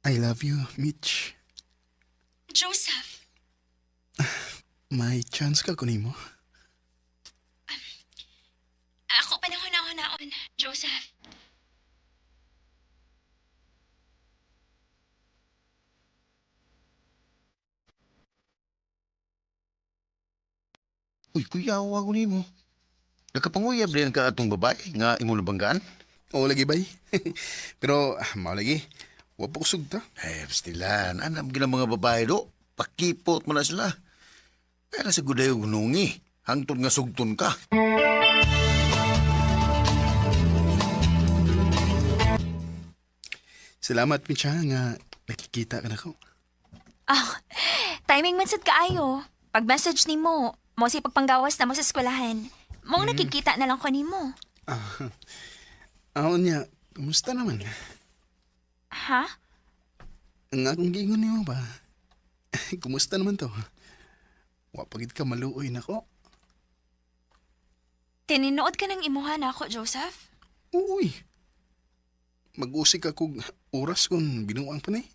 I love you, Mitch. Joseph, May chance ka kunin mo. ako panahon na naon, Joseph. Uy, kuya, ko nimo. Nakapanguyab din ka atong babae nga imo nabanggaan. Oo, lagi bay. Pero, mao lagi. Wa pa kusog ta. Eh, pastilan. Anam gina mga babae do. Pakipot mo na sila. Kaya na sa gudayo gunungi. Hangtod nga sugton ka. Salamat, Mitch, ha, nga nakikita ka na ko. Ah, Timing man sad kaayo. Pag message nimo, mo si pagpanggawas na mo sa eskwelahan. Mong nakikita na lang ko nimo. Ah, ah, niya, kumusta naman? Ha? Ang akong giingon nimo ba? Kumusta naman to? Wa pagid ka maluoy nako. Tininood ka ng imuha na ako, Joseph? Uy. Mag-usik ako oras kung binuang pa ni.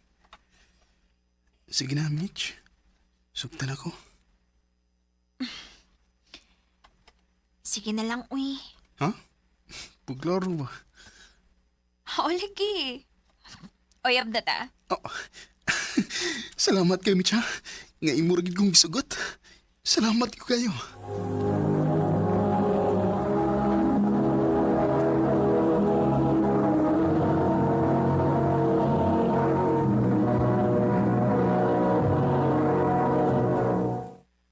Sige na, Mitch. Sugtan ako. Sige na lang, uy. Ha? Puglaro ba? O, lagi. Oyab na ta. Oh. Salamat kayo, Mitch, ha? Nga imo ra gid kong gisugot. Salamat ko kayo.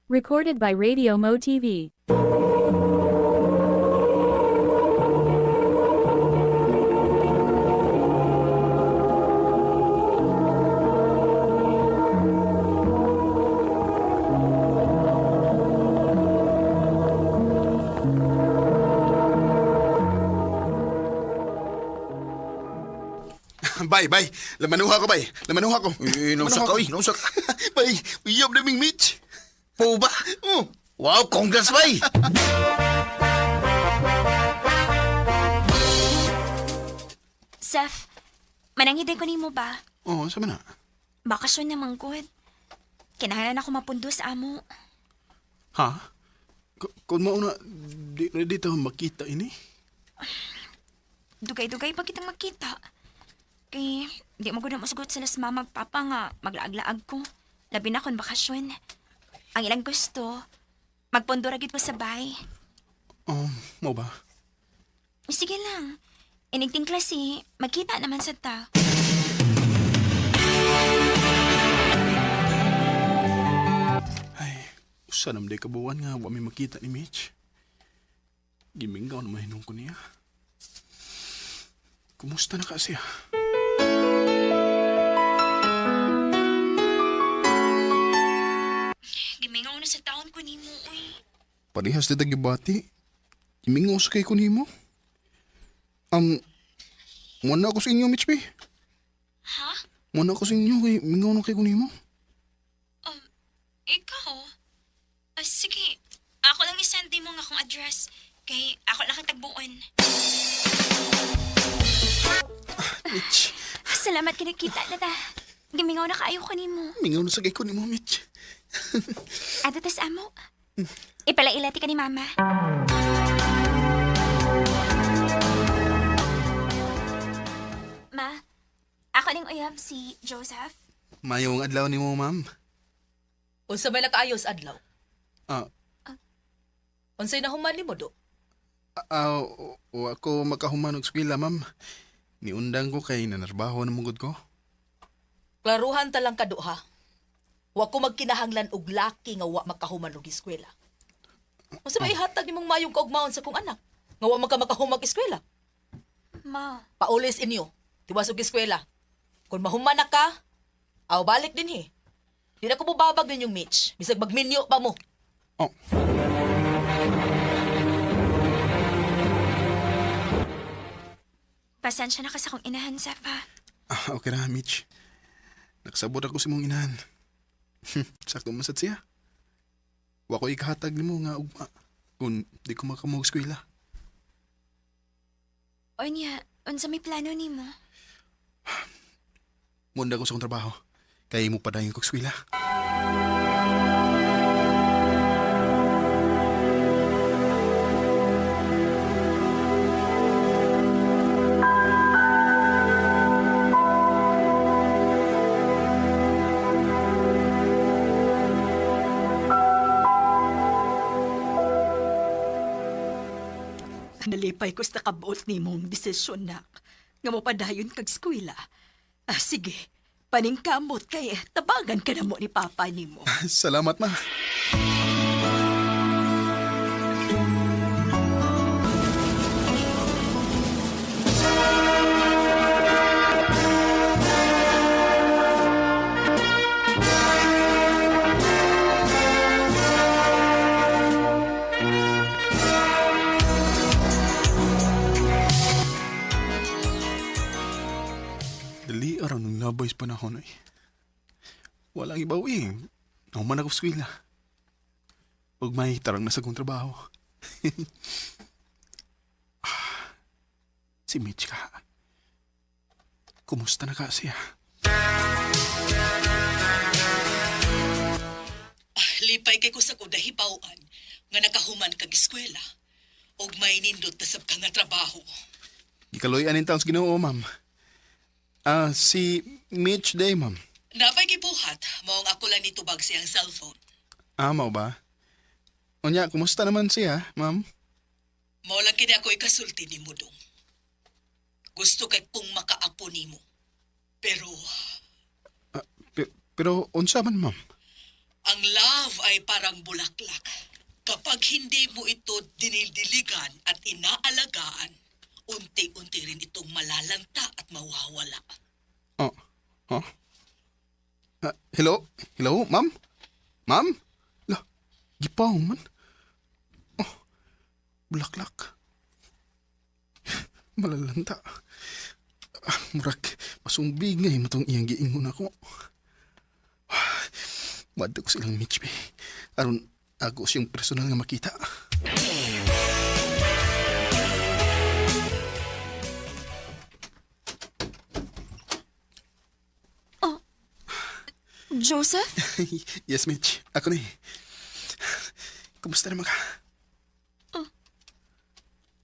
Recorded by Radio Mo TV. Bay, bay. Lamanuha ko, bay. Lamanuha ko. Eh, nausa ka, oy. Nausa ka. Bay, uyab na ming Mitch. Po ba? Oh. Wow, congrats, bay! Seth, manangiday ko nimo ba? Oh, sama na. Bakasyon naman good. Kinahanglan ako mapundo sa amo. Ha? Kung mauna, di na dito makita ini. Dugay-dugay pa kitang magkita. Kay, di mo gud na masugot sila sa mama ug papa nga maglaag-laag ko. Labi na kon bakasyon. Ang ilang gusto, magpondo ra gid ko sa bay. Oh, mo ba? Sige lang. Inigting klase, magkita naman sa ta. Ay, usa naman day kabuan nga wa may makita ni Mitch. Gimingaw na mahinong ko niya. Kumusta na ka siya? Gimingaw na sa taon ko nimo, uy. Parehas na tagibati. Gimingaw sa kay ko nimo. Muna ako sa inyo, Mitch, bay. Ha? Muna ako sa inyo, kay mingaw na kay ko nimo. Ikaw? Ah, sige, ako lang isend mo nga akong address. Kay ako lang kang tagbuon. Mitch, Salamat ka nakita na ta. Gimingaw na kaayo ko nimo. mingaw na sa kay ko nimo, Mitch. Ato tas amo. Ipalailati ka ni mama. Ma, ako ning uyab si Joseph. Mayong adlaw nimo, ma'am. Unsa may nakaayos adlaw? Ah, Unsay nahuman nimo do? ah, wa ko makahuman og eskwela, ma'am. Niundang ko kay nanarbaho na mugod ko. Klaruhan ta lang ka ha. Wa ko magkinahanglan og laki nga wa makahuman og eskwela. Unsa may ihatag nimong mayong kaugmaon sa kong anak nga wa man ka makahumag eskwela? Ma, Paulis inyo, tiwas og eskwela. Kung mahuman na ka, aw balik dinhi. Di na ko mobabag ninyong Mitch. Bisag magminyo pa mo. Oh. pasensya na ka sa akong inahan, Seth, ha? Ah, okay ra, Mitch. Nagsabot ako sa imong inahan. Sakto man sad siya. Wa ko ikahatag nimo nga ugma kung di ko makamog eskwela. Onya, unsa may plano nimo? Munda ko sa akong trabaho. Kay mo padayon kog eskwela. Nalipay ko sa nakabuot nimong desisyon, nak. Nga mo padayon kag eskwela. Ah, sige, paningkamot kay tabagan ka na mo ni Papa nimo. Salamat, ma. Dali araw ng labay sa panahon ay. Walang ibaw eh. Nahuman ako sa eskwela. Ug may tarang na sa kong trabaho. Ah, si Mitch ka. Kumusta na ka siya? Lipay kay ko sa kudahibawan nga nakahuman kag eskwela ug may nindot na sab ka nga trabaho. Gikaloy anin taon sa Ginoo, ma'am. Ah, si Mitch day, ma'am. Napay gibuhat maong ako lang nitubag siyang cellphone. Ah, mao ba? Unya, kumusta naman siya, ma'am? Mao lang kini ako ikasulti nimo dong. Gusto kay kung makaapo nimo. Pero Pero unsa man, ma'am? ang love ay parang bulaklak. Kapag hindi mo ito dinildiligan at inaalagaan, unti-unti rin itong malalanta at mawawala. Oh, huh? Ah, hello? Hello, ma'am? Ma'am? La, gipaw man. Oh, bulaklak. Malalanta. Ah, murag, masumbig nga eh, matong iyang giingon ako. Wadto ko silang Mitch, be. Aron, ako siyang personal nga makita. Joseph? Yes, Mitch. Ako na eh. Kumusta naman ka?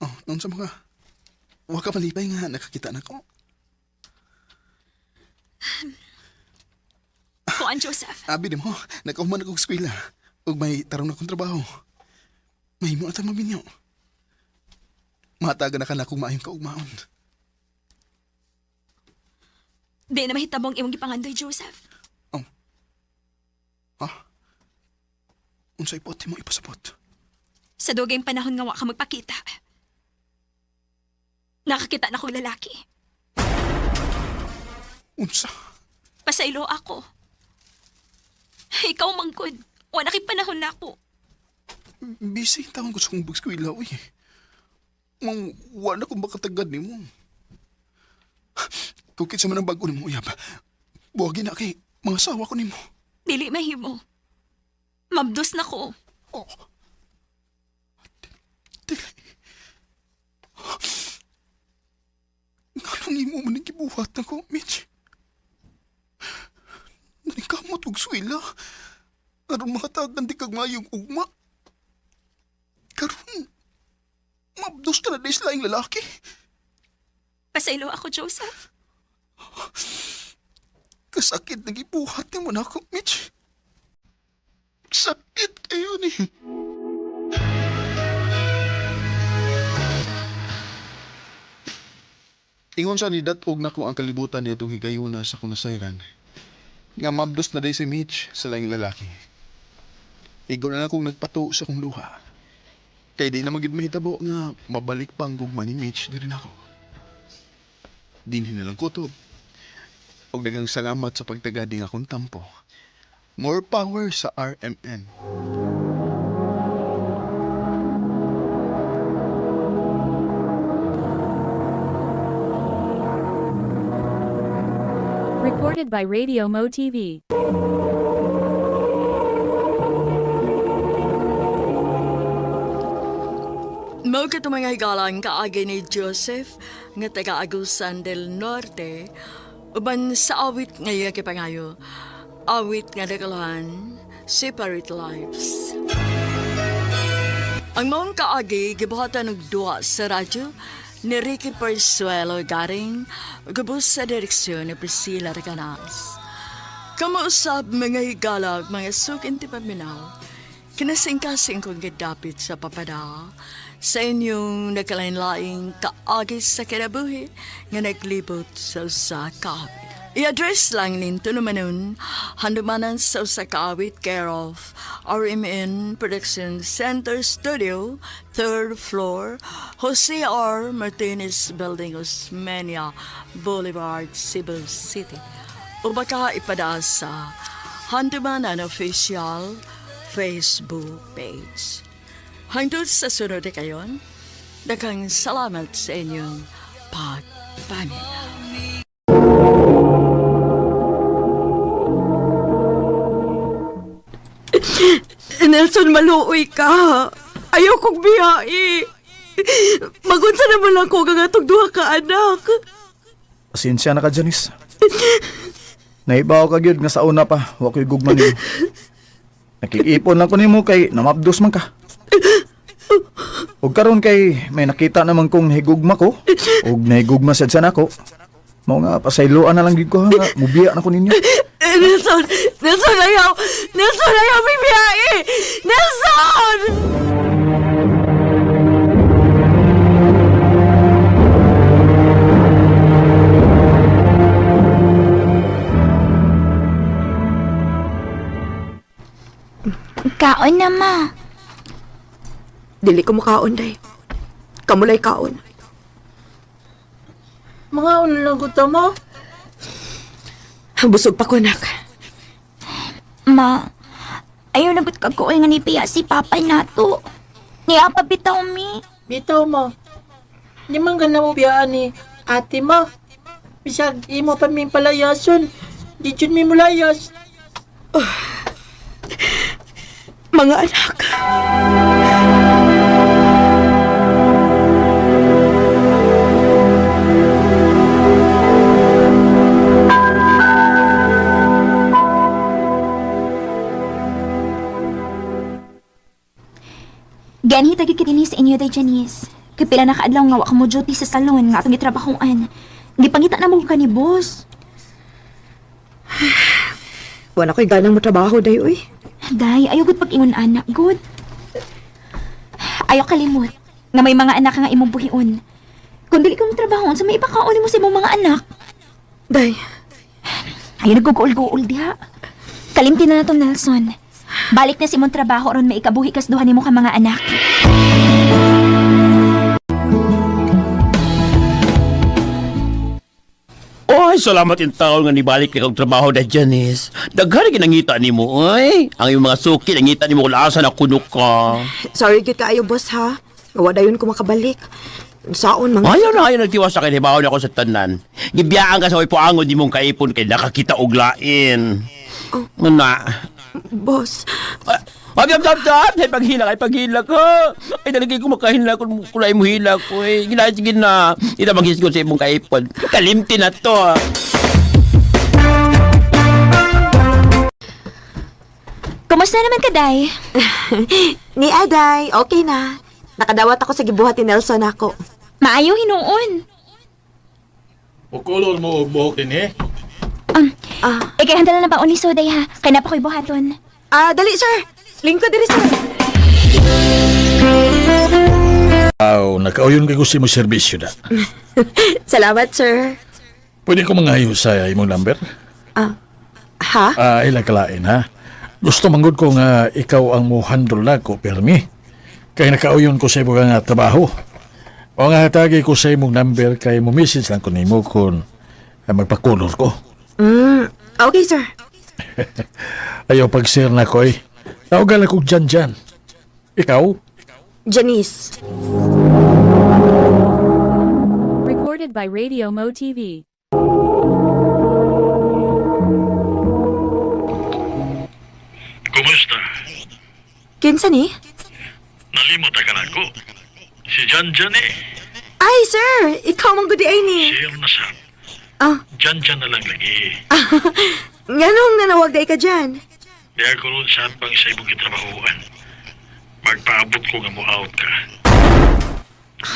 Oh, noon sa mga. Huwag ka malipay nga, nakakita na ko. Kuan, Joseph. Abi di mo, nakahuman ako sa eskwela. Ug may tarong na akong trabaho. May mo atang mabinyo. Mataga na ka na kung maayong kaugmaon. Di na mahitabong imong gipangandoy, Joseph. Ha? Unsay pot mo ipasabot? Sa dugayng panahon nga wa ka magpakita. Nakakita na kong lalaki. Unsa? Pasaylo ako. Ikaw manggod. Wala kay panahon na ako. Busy ang taon ko sa kong pag-eskwela, uy. Mang, wala kong makatagad ni mo. Kung kinsa man ang bago ni mo, uyab. Buwagin na kay mga asawa ko nimo. Dili mahimo. Mabdos na ko. Oh. Nganong imo man ang gibuhat nako, Mitch? Naningkamot og swela. Aron makatagan di kag mayong ugma. Karon, mabdos ka na dahil sa laing lalaki. Pasaylo ako, Joseph. Kasakit na gibuhat nimo nako, Mitch. Sakit kayo ni. Ingon sa ni datog nako ang kalibutan nitong higayuna sa kong nasayran. Nga mabdos na day si Mitch sa laing lalaki. Igo na akong nagpato sa kong luha. Kay di na magid mahitabo nga mabalik pa ang gugma ni Mitch diri nako. Dinhi na lang kutob. Og daghang salamat sa pagtagadi nga akong tampo. More power sa RMN. Recorded by Radio Mo TV. Mao kato mga higalang kaagi ni Joseph nga taga Agusan del Norte uban sa awit nga iya kipangayo. Awit nga nagalahan, Separate Lives. Ang maong kaagi gibuhatan og duwa sa radyo ni Ricky Persuelo Garing gubos sa direksyon ni Priscilla Recanas. Kamausap mga higalag, mga sukinti paminaw, kinasingkasing kong gidapit sa papada sa inyong nagkalain-laing kaagi sa kinabuhi nga naglibot sa usa ka awit. I-address lang ninto naman nun, handumanan sa usa ka awit, care of RMN Production Center Studio, third floor, Jose R. Martinez Building, Osmeña Boulevard, Cebu City. O baka ipadaan sa Handumanan Official Facebook page. Hangtod sa sunod na kayon, daghang salamat sa inyong pagpaminaw. Nelson, maluoy ka. Ayaw kong biyai. Magunsa naman lang ko nga atong duha ka anak. Pasensya na ka, Janice. Naibaw ka gyud nga sa una pa, wa ko'y gugma nimo. Nakiipon lang ko nimo kay namabdos man ka. Ug karon kay may nakita naman kong higugma ko ug nahigugma sad sa nako. Mao nga pasayloan na lang gyud ko ha, nga mubiya na ko ninyo. Eh, Nelson! Nelson, ayaw! Nelson, ayaw! May biyai! Nelson! Kaon na, ma. Dili ko mukaon, day. Kamulay kaon. Mga lang ko mo. Busog pa ko, anak. Ma, ayaw na ba't kaguol nga ni Pia si Papa nato. Niya pa bitaw mi. Bitaw mo. Di man ka na mo biyaan ni ate mo. Bisag imo pa min palayason. Di jud mi mulayas. Mga anak. Ganhi tagi kitini sa inyo day Janice. Kay pila na kaadlaw nga wa ka mo duty sa salon nga atong gitrabahoan. Gipangita na mo ka ni boss. Wala ko'y ganang mo trabaho, day, uy. Day, ayaw gud pag-ingon anak, good. Ayaw kalimot nga may mga anak ka nga imong buhion. Kung dili ka mo trabaho, sa may ipakaon mo sa imong mga anak. Day. Ayaw nagguguol-guol diha. Kalimti na natong Nelson. Balik na sa imong trabaho aron maikabuhi kas duha nimo ka mga anak. Oy, salamat in taon nga nibalik ka kag trabaho da Janice. Daghan ginangita nimo, oy. Ang imong mga suki nangita nimo kung asa na kuno ka. Sorry, gyud kaayo, boss, ha? Wa dayon ko makabalik. Saon, mga... Ayaw na ayaw nagtiwas sa akin, hibaon ako sa tanan. Gibiyaan ka sa ipuangon di mong kaipon kay nakakita og lain. Oh. Na. Boss. Ab, ab, ab, ab, ay paghila, ay paghila ko. Ay talaga ko makahila kung kulay mo hila ko. Eh. Gina, sige na. Ita maghisgot sa imong kaipon. Kalimti na to. Ah. Kumusta naman ka, Day? Ni Aday, okay na. Nakadawat ako sa gibuhat ni Nelson ako. Maayo hinuon. Ukulor mo og buhok din eh. Ah. Ikay handa na ba uni so, Day, ha? Kay na pa ko'y buhaton. Ah, dali, sir. Lingkod diri, sir. Aw, nakauyon kay gusto mo serbisyo da. Salamat, sir. Pwede ko mangayo sa imong number? Ah, ha? Ah, ilang kalain ha. Gusto manggod ko nga ikaw ang mo handle na ko permi. Kay nakauyon ko sa imong nga trabaho. O nga hatagi ko sa imong number kay mo message lang ko nimo kung magpakulor ko. Okay, sir. Ayaw pag-share na ko eh. Tawagan ako dyan dyan. Ikaw? Janice. Recorded by Radio Mo TV. Kumusta? Kinsa ni? Nalimot ka na ko. Si Jan Jan eh. Ay, sir! Ikaw mang gudi ay ni. Share na sa. Ah. Jan Jan na lang lagi. Nganong nanawag day ka dyan? Diya ko ron sa bang sa imong gitrabahoan. Magpaabot ko nga mo out ka.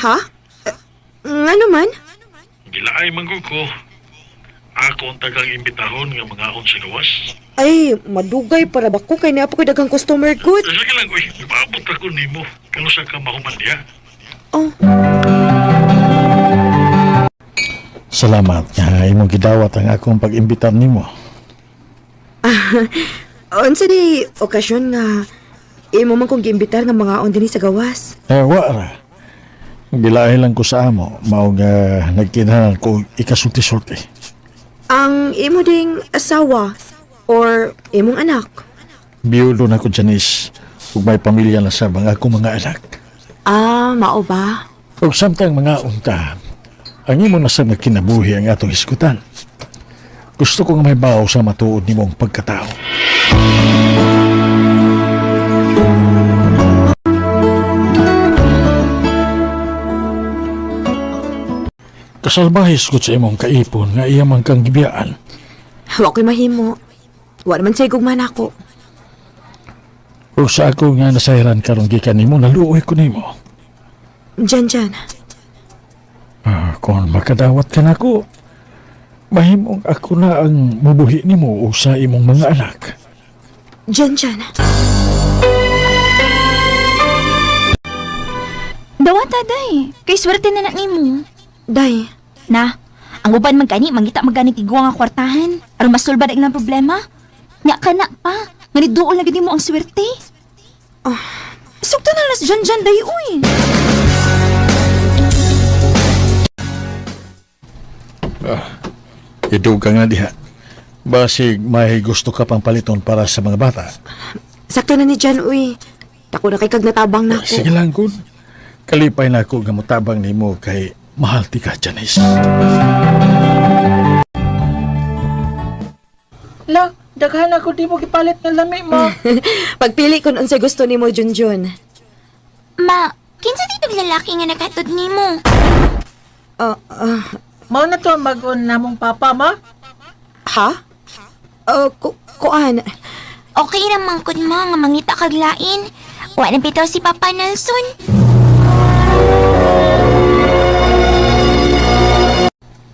Ha? Eh, Ngano man? Gilaay man ko ko. Ako ang tagang imbitahon nga mga sa gawas. Ay, madugay para ba ko kay niya pa ko'y daghang customer good. Sige lang, uy. Magpaabot ako nimo. Kano sa ka mahuman diya? Oh. Salamat nga imong gidawat ang akong pag-imbitar nimo. Unsa di okasyon nga imo man kong giimbitar nga mga on dinhi sa gawas. Eh, wa ra. Gilaay lang ko sa amo, mao nga nagkinahanglan ko ikasulti-sulti. Ang imo ding asawa or imong anak. Biyudo na ko, Janice, ug may pamilya na sa mga akong mga anak. Ah, mao ba? Ug samtang mga unta, ang imo na sa nga kinabuhi ang atong hisgutan. Gusto ko nga may bawo sa matuod nimong pagkatao. Kasalbahis ko sa imong kaipon nga iya man kang gibiyaan. Wa ko'y mahimo. Wa naman siya'y gugma nako. Ug sa ako nga nasayran karong gikan nimo, naluoy ko nimo. Jan, Jan. Ah, kung makadawat ka nako, mahimong ako na ang mubuhi nimo ug sa imong mga anak. Jan, Jan. Dawata, day. Kay swerte na na nimo. Day. Na, ang uban man gani, mangita magani tigwa nga kwartahan. Aron masulbad ang ilang problema. Nya ka na pa. Ngani duol na gid nimo ang swerte. Ah. Sugto na las Jan Jan day uy. Idug ka nga diha. Basig may gusto ka pang paliton para sa mga bata. Sakto na ni Jan, uy. Tako na kay kag natabang nako. Sige lang, good. Kalipay na ako nga motabang nimo kay mahal ti ka, Janice. La, daghan ako di mo gipalit ng lami mo. Pagpili kon unsay gusto nimo, Junjun. Ma, kinsa dito lalaki nga nakatod nimo? Ah, ah, Mao na to ang mag-on namong papa ma. ha? Kuan. Okay ra man kud ma nga mangita kag lain. Wa na bitaw si Papa Nelson.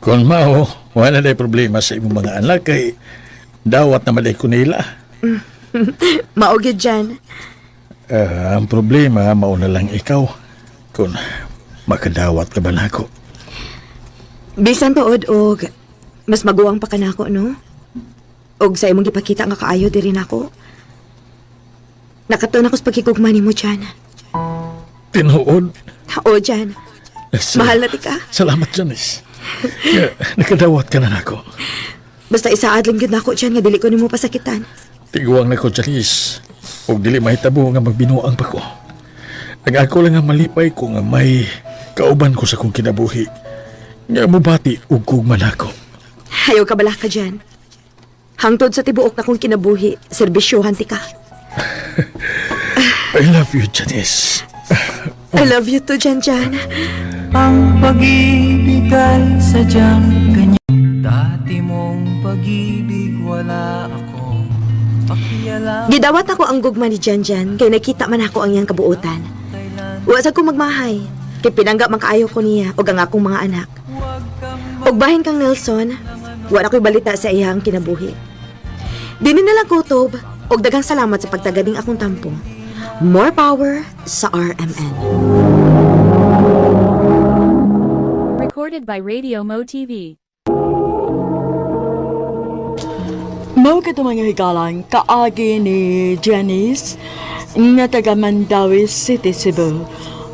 Kung mao, wala na problema sa imong mga anak kay dawat na malay ko nila. Mao gyud Jan. Ah, ang problema, mauna lang ikaw. Kung makadawat ka ba nako. Bisan tuod og mas maguwang pa kanako, no? Og sa imong gipakita nga kaayo diri nako. Nakatuon ako sa pagkigugma nimo, Jan. Tinuod. O, Jan. Mahal na ti ka. Salamat, Janice. Nga, nakadawat ka na nako. Basta isaad lang gyud nako, Jan, nga dili ko nimo pasakitan. Tiguang nako, Janice. Ug dili mahitabo nga magbinuang pa ko. Ang ako lang nga malipay ko nga may kauban ko sa kong kinabuhi. Nga mubati ug gugma nako. Ayaw ka bala ka, Jan. Hangtod sa tibuok na kong kinabuhi, serbisyuhan ti ka. I love you, Janice. I love you too, Jan Jan. Ang pag-ibig ay sadyang ganyan. Dati mong pag-ibig wala akong pakialam. Gidawat ako ang gugma ni Jan Jan kay nakita man ako ang iyang kabuotan. Wa sa ko magmahay kay pinangga man kaayo ko niya ug ang akong mga anak. Ug bahin kang Nelson, wa na ko'y balita sa iyang kinabuhi. Dini na lang kutob ug daghang salamat sa pagtagading akong tampo. More power sa RMN. Recorded by Radio Mo TV. Mao kato mga higalang kaagi ni Janice nga taga Mandawi City, Cebu.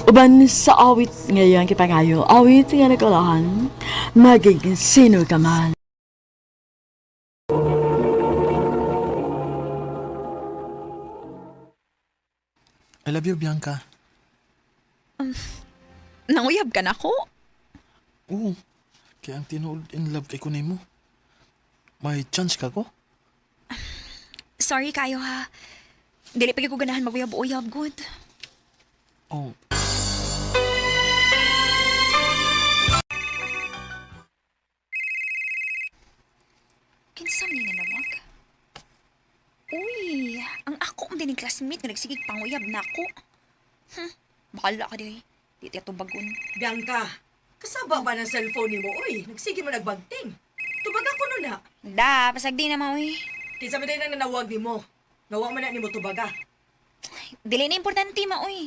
Uban sa awit ngayon kipangayo, awit nga nakulahan, maging sino ka man. I love you, Bianca. Nanguyab ka nako. Oo. Kaya ang tinuod in love kay kunay mo. May chance ka ko? Sorry kayo ha. Dili pa gyud ko ganahan maguyab-uyab good. Oh. Kinsa man ni nanawag? Uy, ang ako ang dining classmate nga nagsigig panguyab nako. Bahala ka di. Di tayo tubagon. Bianca, kasaba ba ng cellphone nimo? Uy, nagsige mo nagbagting. Tubag ako nun na. Da, pasag di na maoy. Kinsa man din ang nanawag nimo? Nawa man na nimo tubaga. Dili na importante maoy.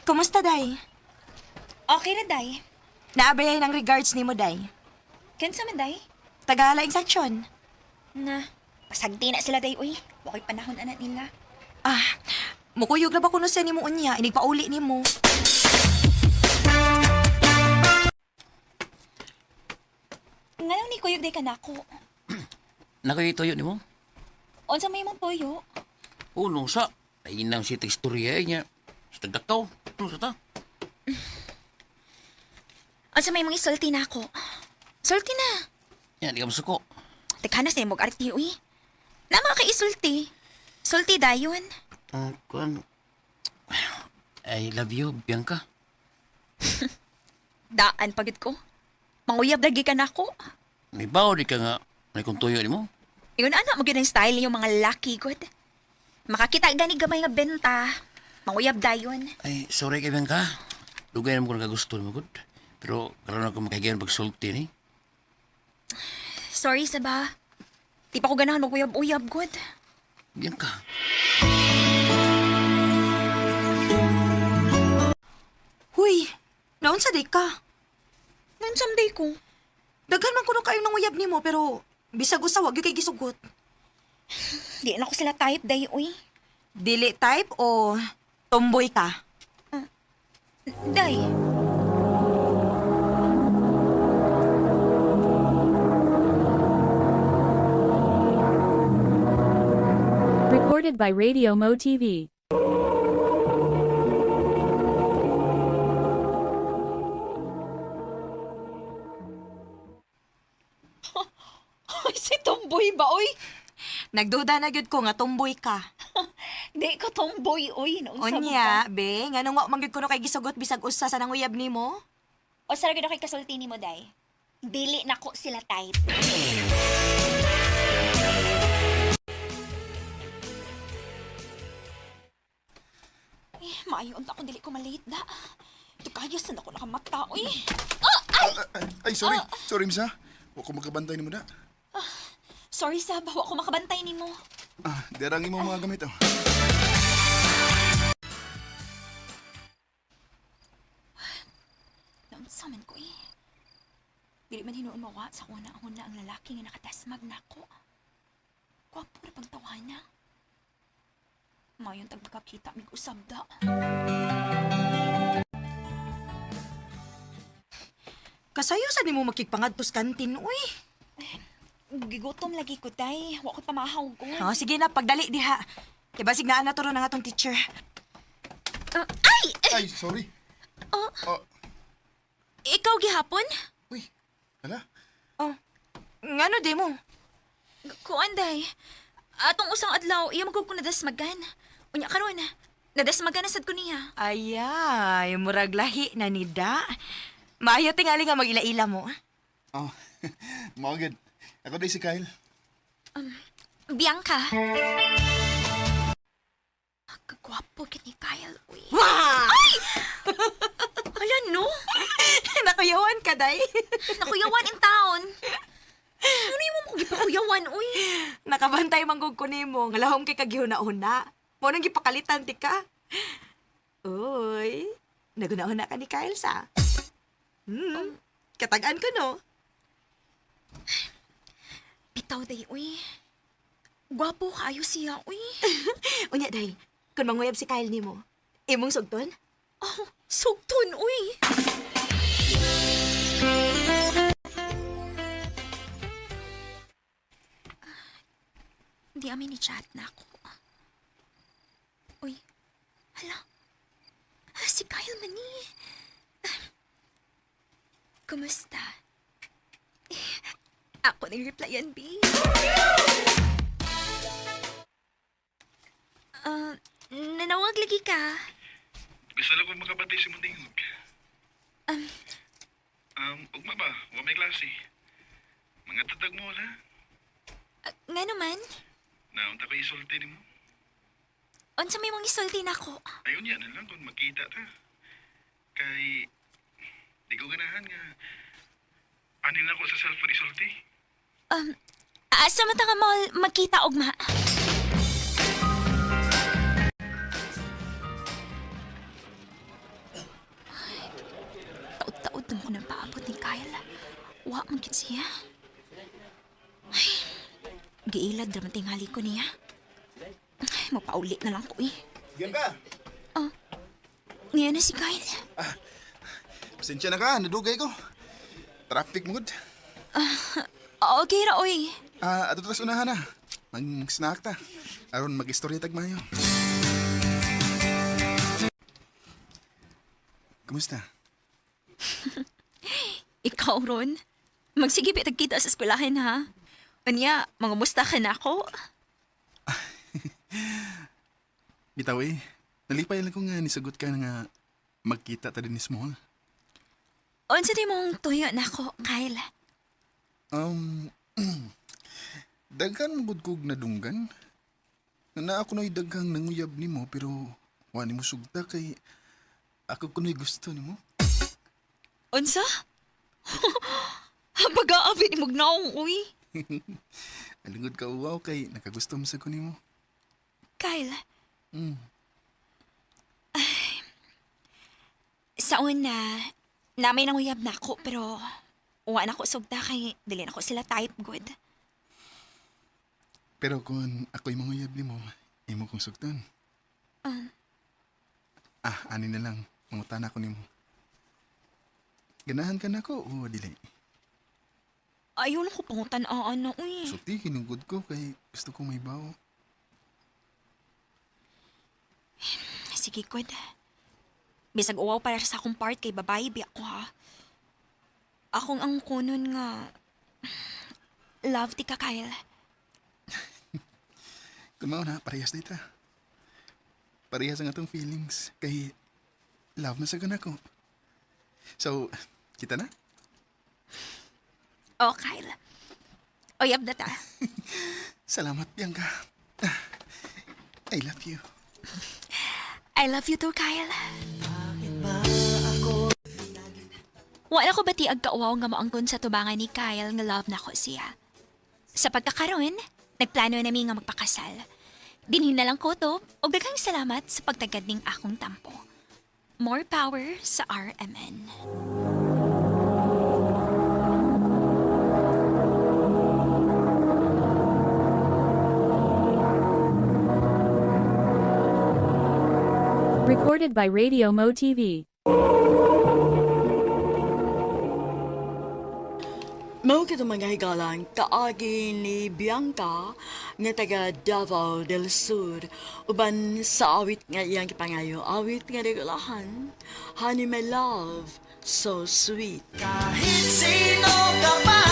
Kumusta, Day? Okay ra day. Naabayay ng regards nimo, Day. Kinsa man day? Tagala section. Na, pasagdi na sila day uy. Wako'y panahon anak nila. Ah, mukuyog na ba kuno sa nimo unya, inigpauli nimo. Nganong ni kuyog day kanako? Nakoy tuyo nimo? Unsa may imong tuyo? Uno sa ay nang si istorya niya. Sa tagdakaw. Ano sa ta? Unsa may imong isulti nako? Sulti na. Yan, di ka masuko. Taghanas na imong arti uy. Nama ka isulti. Sulti dayon. Ah, kuan. I love you, Bianca. Daan pagid ko. Manguyab lagi ka nako. May bawo di ka nga. May kung tuyo nimo. Ingon ana mo gyud ang style yung mga laki gud. Makakita gani gamay nga benta. Manguyab dayon. Ay, sorry kay Bianca. Dugay na mo ko nakagusto nimo gud. Pero karon ako makahigayon pagsulti ni. Sorry sa ba. Di pa ko ganahan maguyab-uyab gud. Bianca. Huy, naunsa day ka? Naunsa day ko? Daghan man kuno kayo nang uyab nimo pero bisag usa wa gyud kay gisugot. Di na ko sila type day uy. Dili type o tomboy ka? Day. Recorded by Radio Mo TV. Ay, si tomboy ba oy? Nagduda na gyud ko nga tomboy ka. Di ko tomboy oy. Naunsa mo Unya, ka? be, nganong wa man gyud kuno kay gisugot bisag usa sa nanguyab nimo? O sa gyud kay kasulti nimo day. Dili na ko sila type. Eh, maayo unta ko dili ko malate da. Tukayos na ako nakamata oy. Ah, ay! Ay, sorry. Sorry, misa. Wa ko magkabantay nimo da. Sorry sab, wa ko makabantay nimo. Ah, derang imo mga gamit oh. Naunsa man ko eh. Dili man hinuon mawa sa kuna-una ang lalaki nga nakatasmag nako. Gwapo ra pang tawana. Mayon tag makakita mig usab da. Kasayo sa nimo makigpangadtos kantin, uy. Gigutom lagi ko day. Wa ko pamahaw ko. Oh, sige na, pagdali diha. Kay basig naa na to ron ang atong teacher. Ay! Ay, sorry. Oh. Oh, Ikaw gihapon? hala. Oh, ngano di mo? Kuan day. Atong usang adlaw, iya magkog ko nadasmagan. Unya karon, nadasmagan na sad ko niya. Ayay, murag lahi na ni da. Maayo tingali nga mag-ila-ila mo. Oh, mao gid. Ako day si Kyle. Bianca. Kagwapo kit ni Kyle, uy. Wah! Ay! Ala, no? Nakuyawan ka, day. Nakuyawan in town. Ano yung mo gipakuyawan, uy? Nakabantay manggug ko nimo, nga lahom kay kagihuna-huna. Mo nang gipakalitan ti ka. Uy, naguna-huna ka ni Kyle sa. Katagaan ko no. Bitaw, day, uy. Gwapo kayo siya, uy. Unya, day, kung manguyab si Kyle nimo, imong sugton? Oh, sugton, uy. Di amin ni chat na ako. Uy, hala. Si Kyle man ni. Kumusta? Eh, ako nang replyan, B. Ah, nanawag lagi ka. Gusto lang ko makabantay sa mong tingog. Ugma ba? Wa may klase. Mga tatag mo, ha? Nga naman, Naunta ko isulti nimo. unsa may mong isulti nako. Ayun yan na lang kung magkita ta. Kay, di ko ganahan nga. Anin ako sa cellphone isulti? Asa man ta nga mall magkita ugma? Ay, Taod-taod na mo nang paabot ni Kyle. Wa man gid siya. Ay, giilad ra man tingali ko niya. Ay, mapauli na lang ko eh. Bianca! Niya na si Kyle. Pasensya na ka, nadugay ko. Traffic mo gud. Okay ra oy. Ah, ato tas unahan na. Mag-snack ta. Aron mag-istorya tag mayo. Kumusta? Ikaw ron. Magsige bitag kita sa eskwelahan ha. Unya, mangumusta ka na ako. Bitaw eh. Nalipay lang ko nga nisagot ka nga magkita ta din ni Small. Unsa di mong tuyo nako, Kyle? Daghan mo gud kog nadunggan. Na ako na'y daghang nanguyab nimo pero wa nimo sugta kay ako kuno'y gusto nimo. Unsa? Pag-aabi ni magnaong, uy. Alingod ka uwaw kay nakagusto mo sa ko nimo. Kyle, sa una, namay nanguyab na ako pero wa na ko sugta kay dili na ko sila type good. Pero kung ako'y manguyab nimo, imo kong sugton. Ah, ani na lang. Mangutana ko nimo. Ganahan ka na ko o dili? Ayaw na ko pangutan-aan na, uy. Sulti, hinugod ko kay gusto ko may bawo. Sige, good. Bisag uwaw para sa akong part kay babae, bi ako ha. Akong ang kunon nga love ti ka, Kyle. Kung mao na, parehas dita. Parehas ang atong feelings. Kay love na sa ko. So, kita na? Oh, Kyle. Uyab na ta. Salamat, Bianca. I love you. I love you too, Kyle. Wala ko bati ag kauwaw nga moangkon sa tubangan ni Kyle nga love na ko siya. Sa pagkakaroon, nagplano nami nga magpakasal. Dinhin na lang ko to, og daghang salamat sa pagtagad ning akong tampo. More power sa RMN. Recorded by Radio Mo TV. Mao kito mga higalan, kaagi ni Bianca nga taga Davao del Sur uban sa awit nga iyang gipangayo, awit nga regulahan, Honey My Love, So Sweet. Kahit sino ka pa.